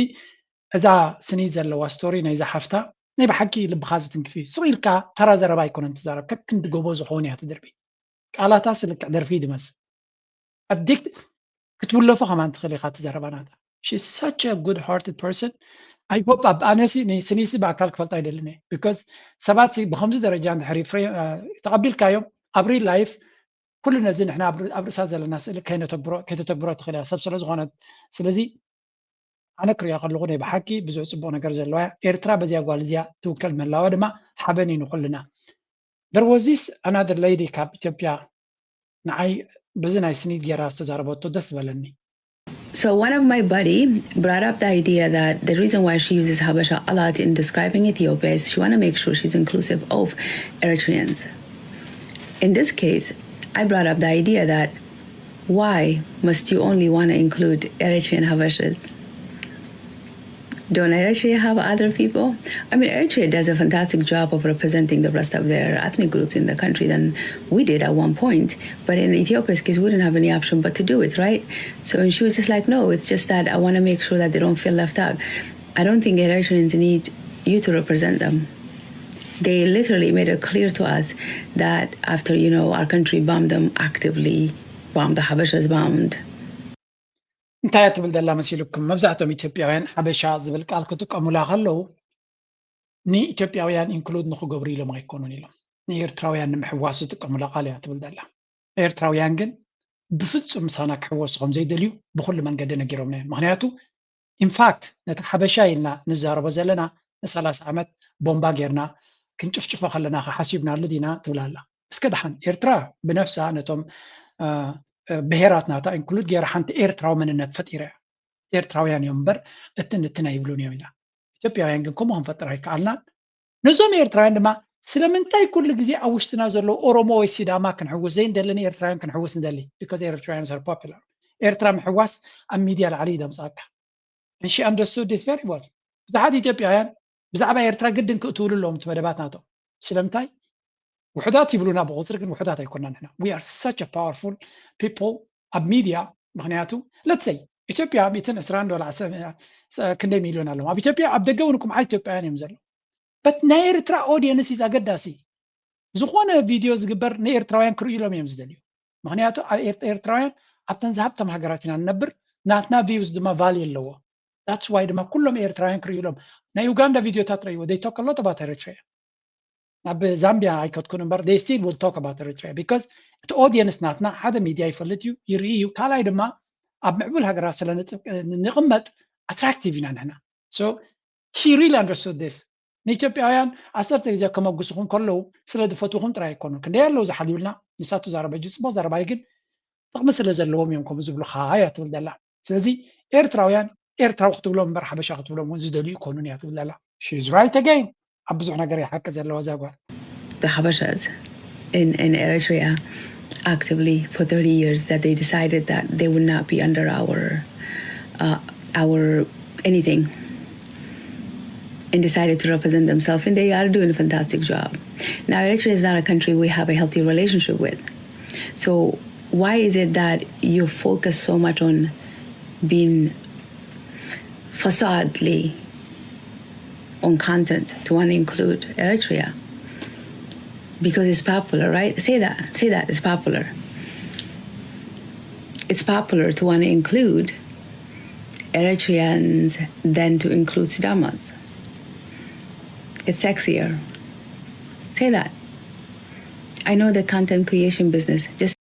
እዛ ስኒት ዘለዋ ስቶሪ ናይዛ ሓፍታ ናይ ብሓቂ ልብኻ ዝትንክፍ እዩ። ስቕ ኢልካ ተራ ዘረባ ኣይኮነን ትዛረብ፣ ከክንዲ ጎቦ ዝኾን እያ ትድርቢ። ቃላታ ስልክዕ ደርፊ ድመስል ኣዲክት ክትውለፎ ከማን ትኽእል ኢኻ ትዘረባ ናታ። She's such a good hearted person. I hope ኣብ ኣነሲ ንስኒሲ ብኣካል ክፈልጣ ኣይደልን እየ because ሰባት ብከምዚ ደረጃ እንድሕሪ ተቐቢልካዮም ኣብ real life ኩሉ ነዚ ንሕና ኣብ ርእሳ ዘለና ስእሊ ከይነተግብሮ ከይተተግብሮ ትኽእል እያ ሰብ ስለ ዝኾነት። ስለዚ ኣነ ክሪኣ ከለኹ ናይ ብሓቂ ብዙሕ ፅቡቕ ነገር ዘለዋ እያ ኤርትራ። በዚያ ጓል እዚኣ ትውከል ምህላዋ ድማ ሓበን እዩ ንኩልና። There was this another lady ካብ ኢትዮጵያ ንዓይ በዚ ናይ ስኒት ጌራ ዝተዛረበቶ ደስ ዝበለኒ። So one of my buddy brought up the idea that the reason why she uses Habasha a lot in describing Ethiopia is she want to make sure she's inclusive of Eritreans. In this case, I brought up the idea that why must you only want to include Eritrean Habashas? Don't Eritrea have other people? I mean, Eritrea does a fantastic job of representing the rest of their ethnic groups in the country than we did at one point. But in Ethiopia's case, we didn't have any option but to do it, right? So and she was just like, no, it's just that I want to make sure that they don't feel left out. I don't think Eritreans need you to represent them. They literally made it clear to us that after, you know, our country bombed them actively, bombed the Habashas bombed. እንታይ እያ ትብል ዘላ መሲልኩም? መብዛሕትኦም ኢትዮጵያውያን ሓበሻ ዝብል ቃል ክጥቀሙላ ከለዉ ንኢትዮጵያውያን ኢንክሉድ ንክገብሩ ኢሎም ኣይኮኑን ኢሎም ንኤርትራውያን ንምሕዋስ ዝጥቀሙላ ቃል እያ ትብል ዘላ። ኤርትራውያን ግን ብፍጹም ምሳና ክሕወሱ ከም ዘይደልዩ ብኩሉ መንገዲ ነጊሮምና እዮም። ምክንያቱ ኢንፋክት ነቲ ሓበሻ ኢልና ንዛረቦ ዘለና ንሰላሳ ዓመት ቦምባ ጌርና ክንጭፍጭፎ ከለና ከሓሲብናሉ ዲና ትብል ኣላ። እስከ ደሓን ኤርትራ ብነፍሳ ነቶም ብሄራት ናታ ኢንክሉድ ገይራ ሓንቲ ኤርትራዊ መንነት ፈጢራ እያ። ኤርትራውያን እዮም እምበር እትን እትን ኣይብሉን እዮም ኢላ። ኢትዮጵያውያን ግን ከምኡ ክንፈጥር ኣይከኣልናን። ነዞም ኤርትራውያን ድማ ስለምንታይ ኩሉ ግዜ ኣብ ውሽጥና ዘለዉ ኦሮሞ ወይ ሲዳማ ክንሕውስ ዘይንደሊ ንኤርትራውያን ክንሕውስ ንደሊ because Eritreans are popular። ኤርትራ ምሕዋስ ኣብ ሚድያ ላዕሊ እዩ ደምፃካ። And she understood this very well። ብዙሓት ኢትዮጵያውያን ብዛዕባ ኤርትራ ግድን ክእትውሉ ኣለዎም እቲ መደባት ናቶም። ስለምንታይ ውሑዳት ይብሉና ብቁፅሪ ግን ውሑዳት ኣይኮና ንሕና we are such a powerful people ኣብ ሚድያ። ምክንያቱ let's say ኢትዮጵያ ሚእትን ዕስራን ዶላር ክንደይ ሚልዮን ኣለዎም ኣብ ኢትዮጵያ ኣብ ደገ እውን እኩም ዓይ ኢትዮጵያውያን እዮም ዘለዉ። But ናይ ኤርትራ ኦዲየንስ is ኣገዳሲ። ዝኾነ ቪድዮ ዝግበር ንኤርትራውያን ክርእዩሎም እዮም ዝደልዩ። ምክንያቱ ኣብ ኤርትራውያን ኣብተን ዝሃብቶም ሃገራት ኢና ንነብር። ናትና ቪውስ ድማ ቫልዩ ኣለዎ። That's why ድማ ኩሎም ኤርትራውያን ክርእዩሎም። ናይ ዩጋንዳ ቪድዮታት ረእይዎ they talk a lot about Eritrea። ናብ ዛምቢያ ኣይከድኩን እምበር they still will talk about Eritrea because እቲ ኦዲየንስ ናትና ሓደ ሚድያ ይፈልጥ እዩ ይርኢ እዩ። ካልኣይ ድማ ኣብ ምዕቡል ሃገራት ስለ ንቕመጥ ኣትራክቲቭ ኢና ንሕና። So she really understood this። ንኢትዮጵያውያን ዓሰርተ ግዜ ከመጉስኹም ከለዉ ስለ ዝፈትውኹም ጥራይ ኣይኮኑን። ክንደይ ኣለዉ ዝሓልዩልና ንሳ ትዛረበ ጂ ጽቡቕ ዘረባይ ግን ጥቕሚ ስለ ዘለዎም እዮም ከምኡ ዝብሉኻ እያ ትብል ዘላ። ስለዚ ኤርትራውያን ኤርትራዊ ክትብሎም እምበር ሓበሻ ክትብሎም እውን ዝደልዩ ይኮኑን እያ ትብል ዘላ። She's right again። ኣብ ብዙሕ ነገር እያ ሓቂ ዘለዋ እዛ ጓል። The Habashas in, in Eritrea actively for thirty years that they decided that they would not be under our uh, our anything and decided to represent themselves, and they are doing a fantastic job. Now, Eritrea is not a country we have a healthy relationship with. So why is it that you focus so much on being facadely on content to want to include Eritrea? Because it's popular, right? Say that. Say that. It's popular. It's popular to want to include Eritreans than to include Sidamas. It's sexier. Say that. I know the content creation business. Just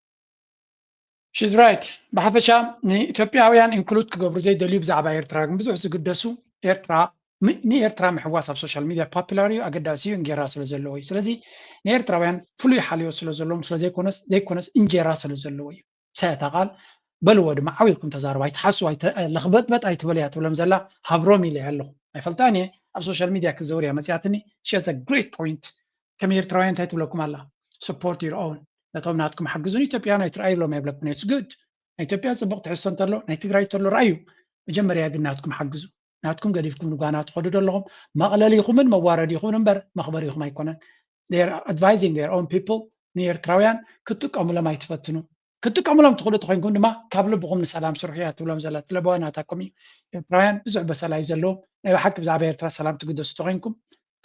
She's right. ብሓፈሻ ንኢትዮጵያውያን ኢንክሉድ ክገብሩ ዘይደልዩ፣ ብዛዕባ ኤርትራ ግን ብዙሕ ዝግደሱ፣ ኤርትራ ንኤርትራ ምሕዋስ ኣብ ሶሻል ሚድያ ፖፕላር እዩ፣ ኣገዳሲ እዩ፣ እንጌራ ስለ ዘለዎ እዩ። ስለዚ ንኤርትራውያን ፍሉይ ሓልዮ ስለ ዘለዎም ስለ ዘይኮነስ ዘይኮነስ እንጌራ ስለ ዘለዎ እዩ። ሰታ ቃል በልዎ ድማ ዓው ኢልኩም ተዛርቡ፣ ኣይትሓሱ፣ ለኽበጥበጥ ኣይትበልያ ትብሎም ዘላ ሃብሮም ኢለ ኣለኹ። ኣይፈልጣን እየ፣ ኣብ ሶሻል ሚድያ ክትዘውር እያ መፅያትኒ። She has a great point። ከም ኤርትራውያን እንታይ ትብለኩም ኣላ? Support your own። ነቶም ናትኩም ሓግዙ። ንኢትዮጵያውያን ኣይትረኣይሎም ኣይብለኩም። It's good። ናይ ኢትዮጵያ ፅቡቕ ትሕዝቶ እንተሎ ናይ ትግራይ እንተሎ ረኣዩ። መጀመርያ ግን ናትኩም ሓግዙ። ናትኩም ገዲፍኩም ንጓና ትኸዱ ዘለኹም መቕለሊኹምን መዋረዲኹምን እምበር መኽበሪኹም ኣይኮነን። They're advising their own people። ንኤርትራውያን ክትጥቀሙሎም ኣይትፈትኑ። ክትጥቀሙሎም ትኽእሉ ተኮይንኩም ድማ ካብ ልብኹም ንሰላም ስርሑ እያ ትብሎም ዘላ። ለበዋ ናታኩም እዩ። ኤርትራውያን ብዙሕ በሰላ እዩ ዘለዎም። ናይ ብሓቂ ብዛዕባ ኤርትራ ሰላም ትግደሱ ተኮይንኩም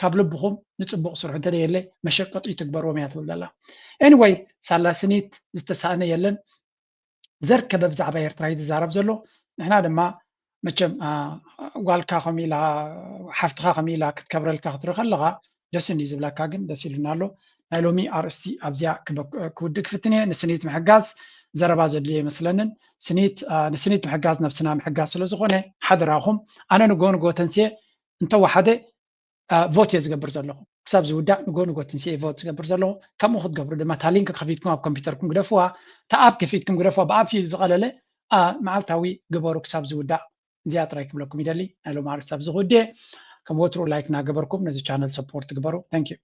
ካብ ልብኹም ንፅቡቕ ስርሑ፣ እንተደየለ መሸቀጢ ትግበርዎም እያ ትብል ዘላ። Anyway፣ ሳላ ስኒት ዝተሳእነ የለን። ዘርከበ ብዛዕባ ኤርትራ እዩ ዝዛረብ ዘሎ። ንሕና ድማ መቸም ጓልካ ከም ኢላ ሓፍትኻ ከም ኢላ ክትከብረልካ ክትርኢ ከለኻ ደስ እንዲ ዝብለካ ግን ደስ ኢሉና ኣሎ። ናይ ሎሚ ኣርእስቲ ኣብዚኣ ክውድእ ክፍትን እየ። ንስኒት ምሕጋዝ ዘረባ ዘድልዮ ይመስለንን። ስኒት ንስኒት ምሕጋዝ ነብስና ምሕጋዝ ስለ ዝኾነ ሓደራኹም ኣነ ንጎ ንጎ ተንስየ እንተወሓደ ቮት እየ ዝገብር ዘለኹ። ክሳብ ዝውዳእ ንጎ ንጎ ትንስኤ ቮት ዝገብር ዘለኹ። ከምኡ ክትገብሩ ድማ እታ ሊንክ ከፊትኩም ኣብ ኮምፒውተርኩም ግደፍዋ፣ እታ ኣፕ ከፊትኩም ግደፍዋ። ብኣፕ እዩ ዝቐለለ። መዓልታዊ ግበሩ ክሳብ ዝውዳእ። እዚኣ ጥራይ ክብለኩም ይደሊ። ናይ ሎም ኣርእስቲ ኣብዚ ክውድእ። ከም ወትሩ ላይክ እናገበርኩም ነዚ ቻነል ሰፖርት ግበሩ። Thank you።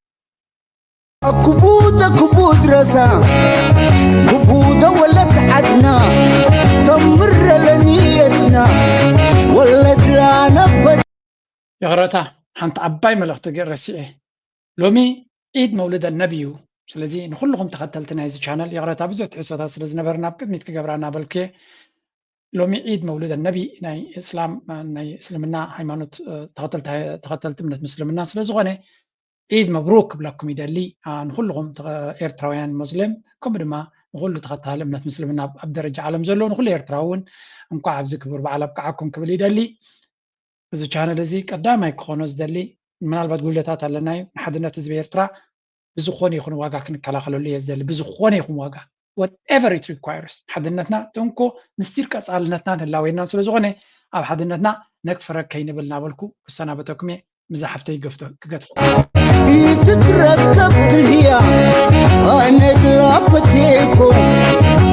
ክቡት ክቡት ረሳ ክቡት ወለት ዓድና ተምረለኒ የትና ወለድላ ነበር ይቕረታ፣ ሓንቲ ዓባይ መልእኽቲ ረሲዐ። ሎሚ ዒድ መውልድ ኣነቢ እዩ። ስለዚ ንኹልኹም ተኸተልቲ ናይዚ ቻነል ይቕረታ፣ ብዙሕ ትሕዝቶታት ስለ ዝነበረ ናብ ቅድሚት ክገብራ እናበልኩ እየ። ሎሚ ዒድ መውልድ ኣነቢ ናይ እስላም ናይ እስልምና ሃይማኖት ተኸተልቲ እምነት ምስልምና ስለ ዝኾነ ዒድ መብሩክ ክብለኩም ይደሊ። ንኹልኹም ኤርትራውያን ሙስሊም ከምኡ ድማ ንኹሉ ተኸታሊ እምነት ምስልምና ኣብ ደረጃ ዓለም ዘሎ ንኹሉ ኤርትራዊ እውን እንኳዕ ኣብዚ ክቡር በዓል ኣብቅዓኩም ክብል ይደሊ። እዚ ቻነል እዚ ቀዳማይ ክኾኖ ዝደሊ ምናልባት ጉድለታት ኣለናዩ። ንሓድነት ህዝቢ ኤርትራ ብዝኾነ ይኹን ዋጋ ክንከላኸለሉ እየ ዝደሊ። ብዝኾነ ይኹን ዋጋ whatever it requires ሓድነትና ጥንኮ ምስጢር ቀጻልነትናን ህላዌናን ስለ ዝኾነ ኣብ ሓድነትና ነክፍረ ከይንብል እናበልኩ ክሰናበተኩም እየ። ምዛ ሓፍተይ ክገድፎ ኢትትረከብ ትል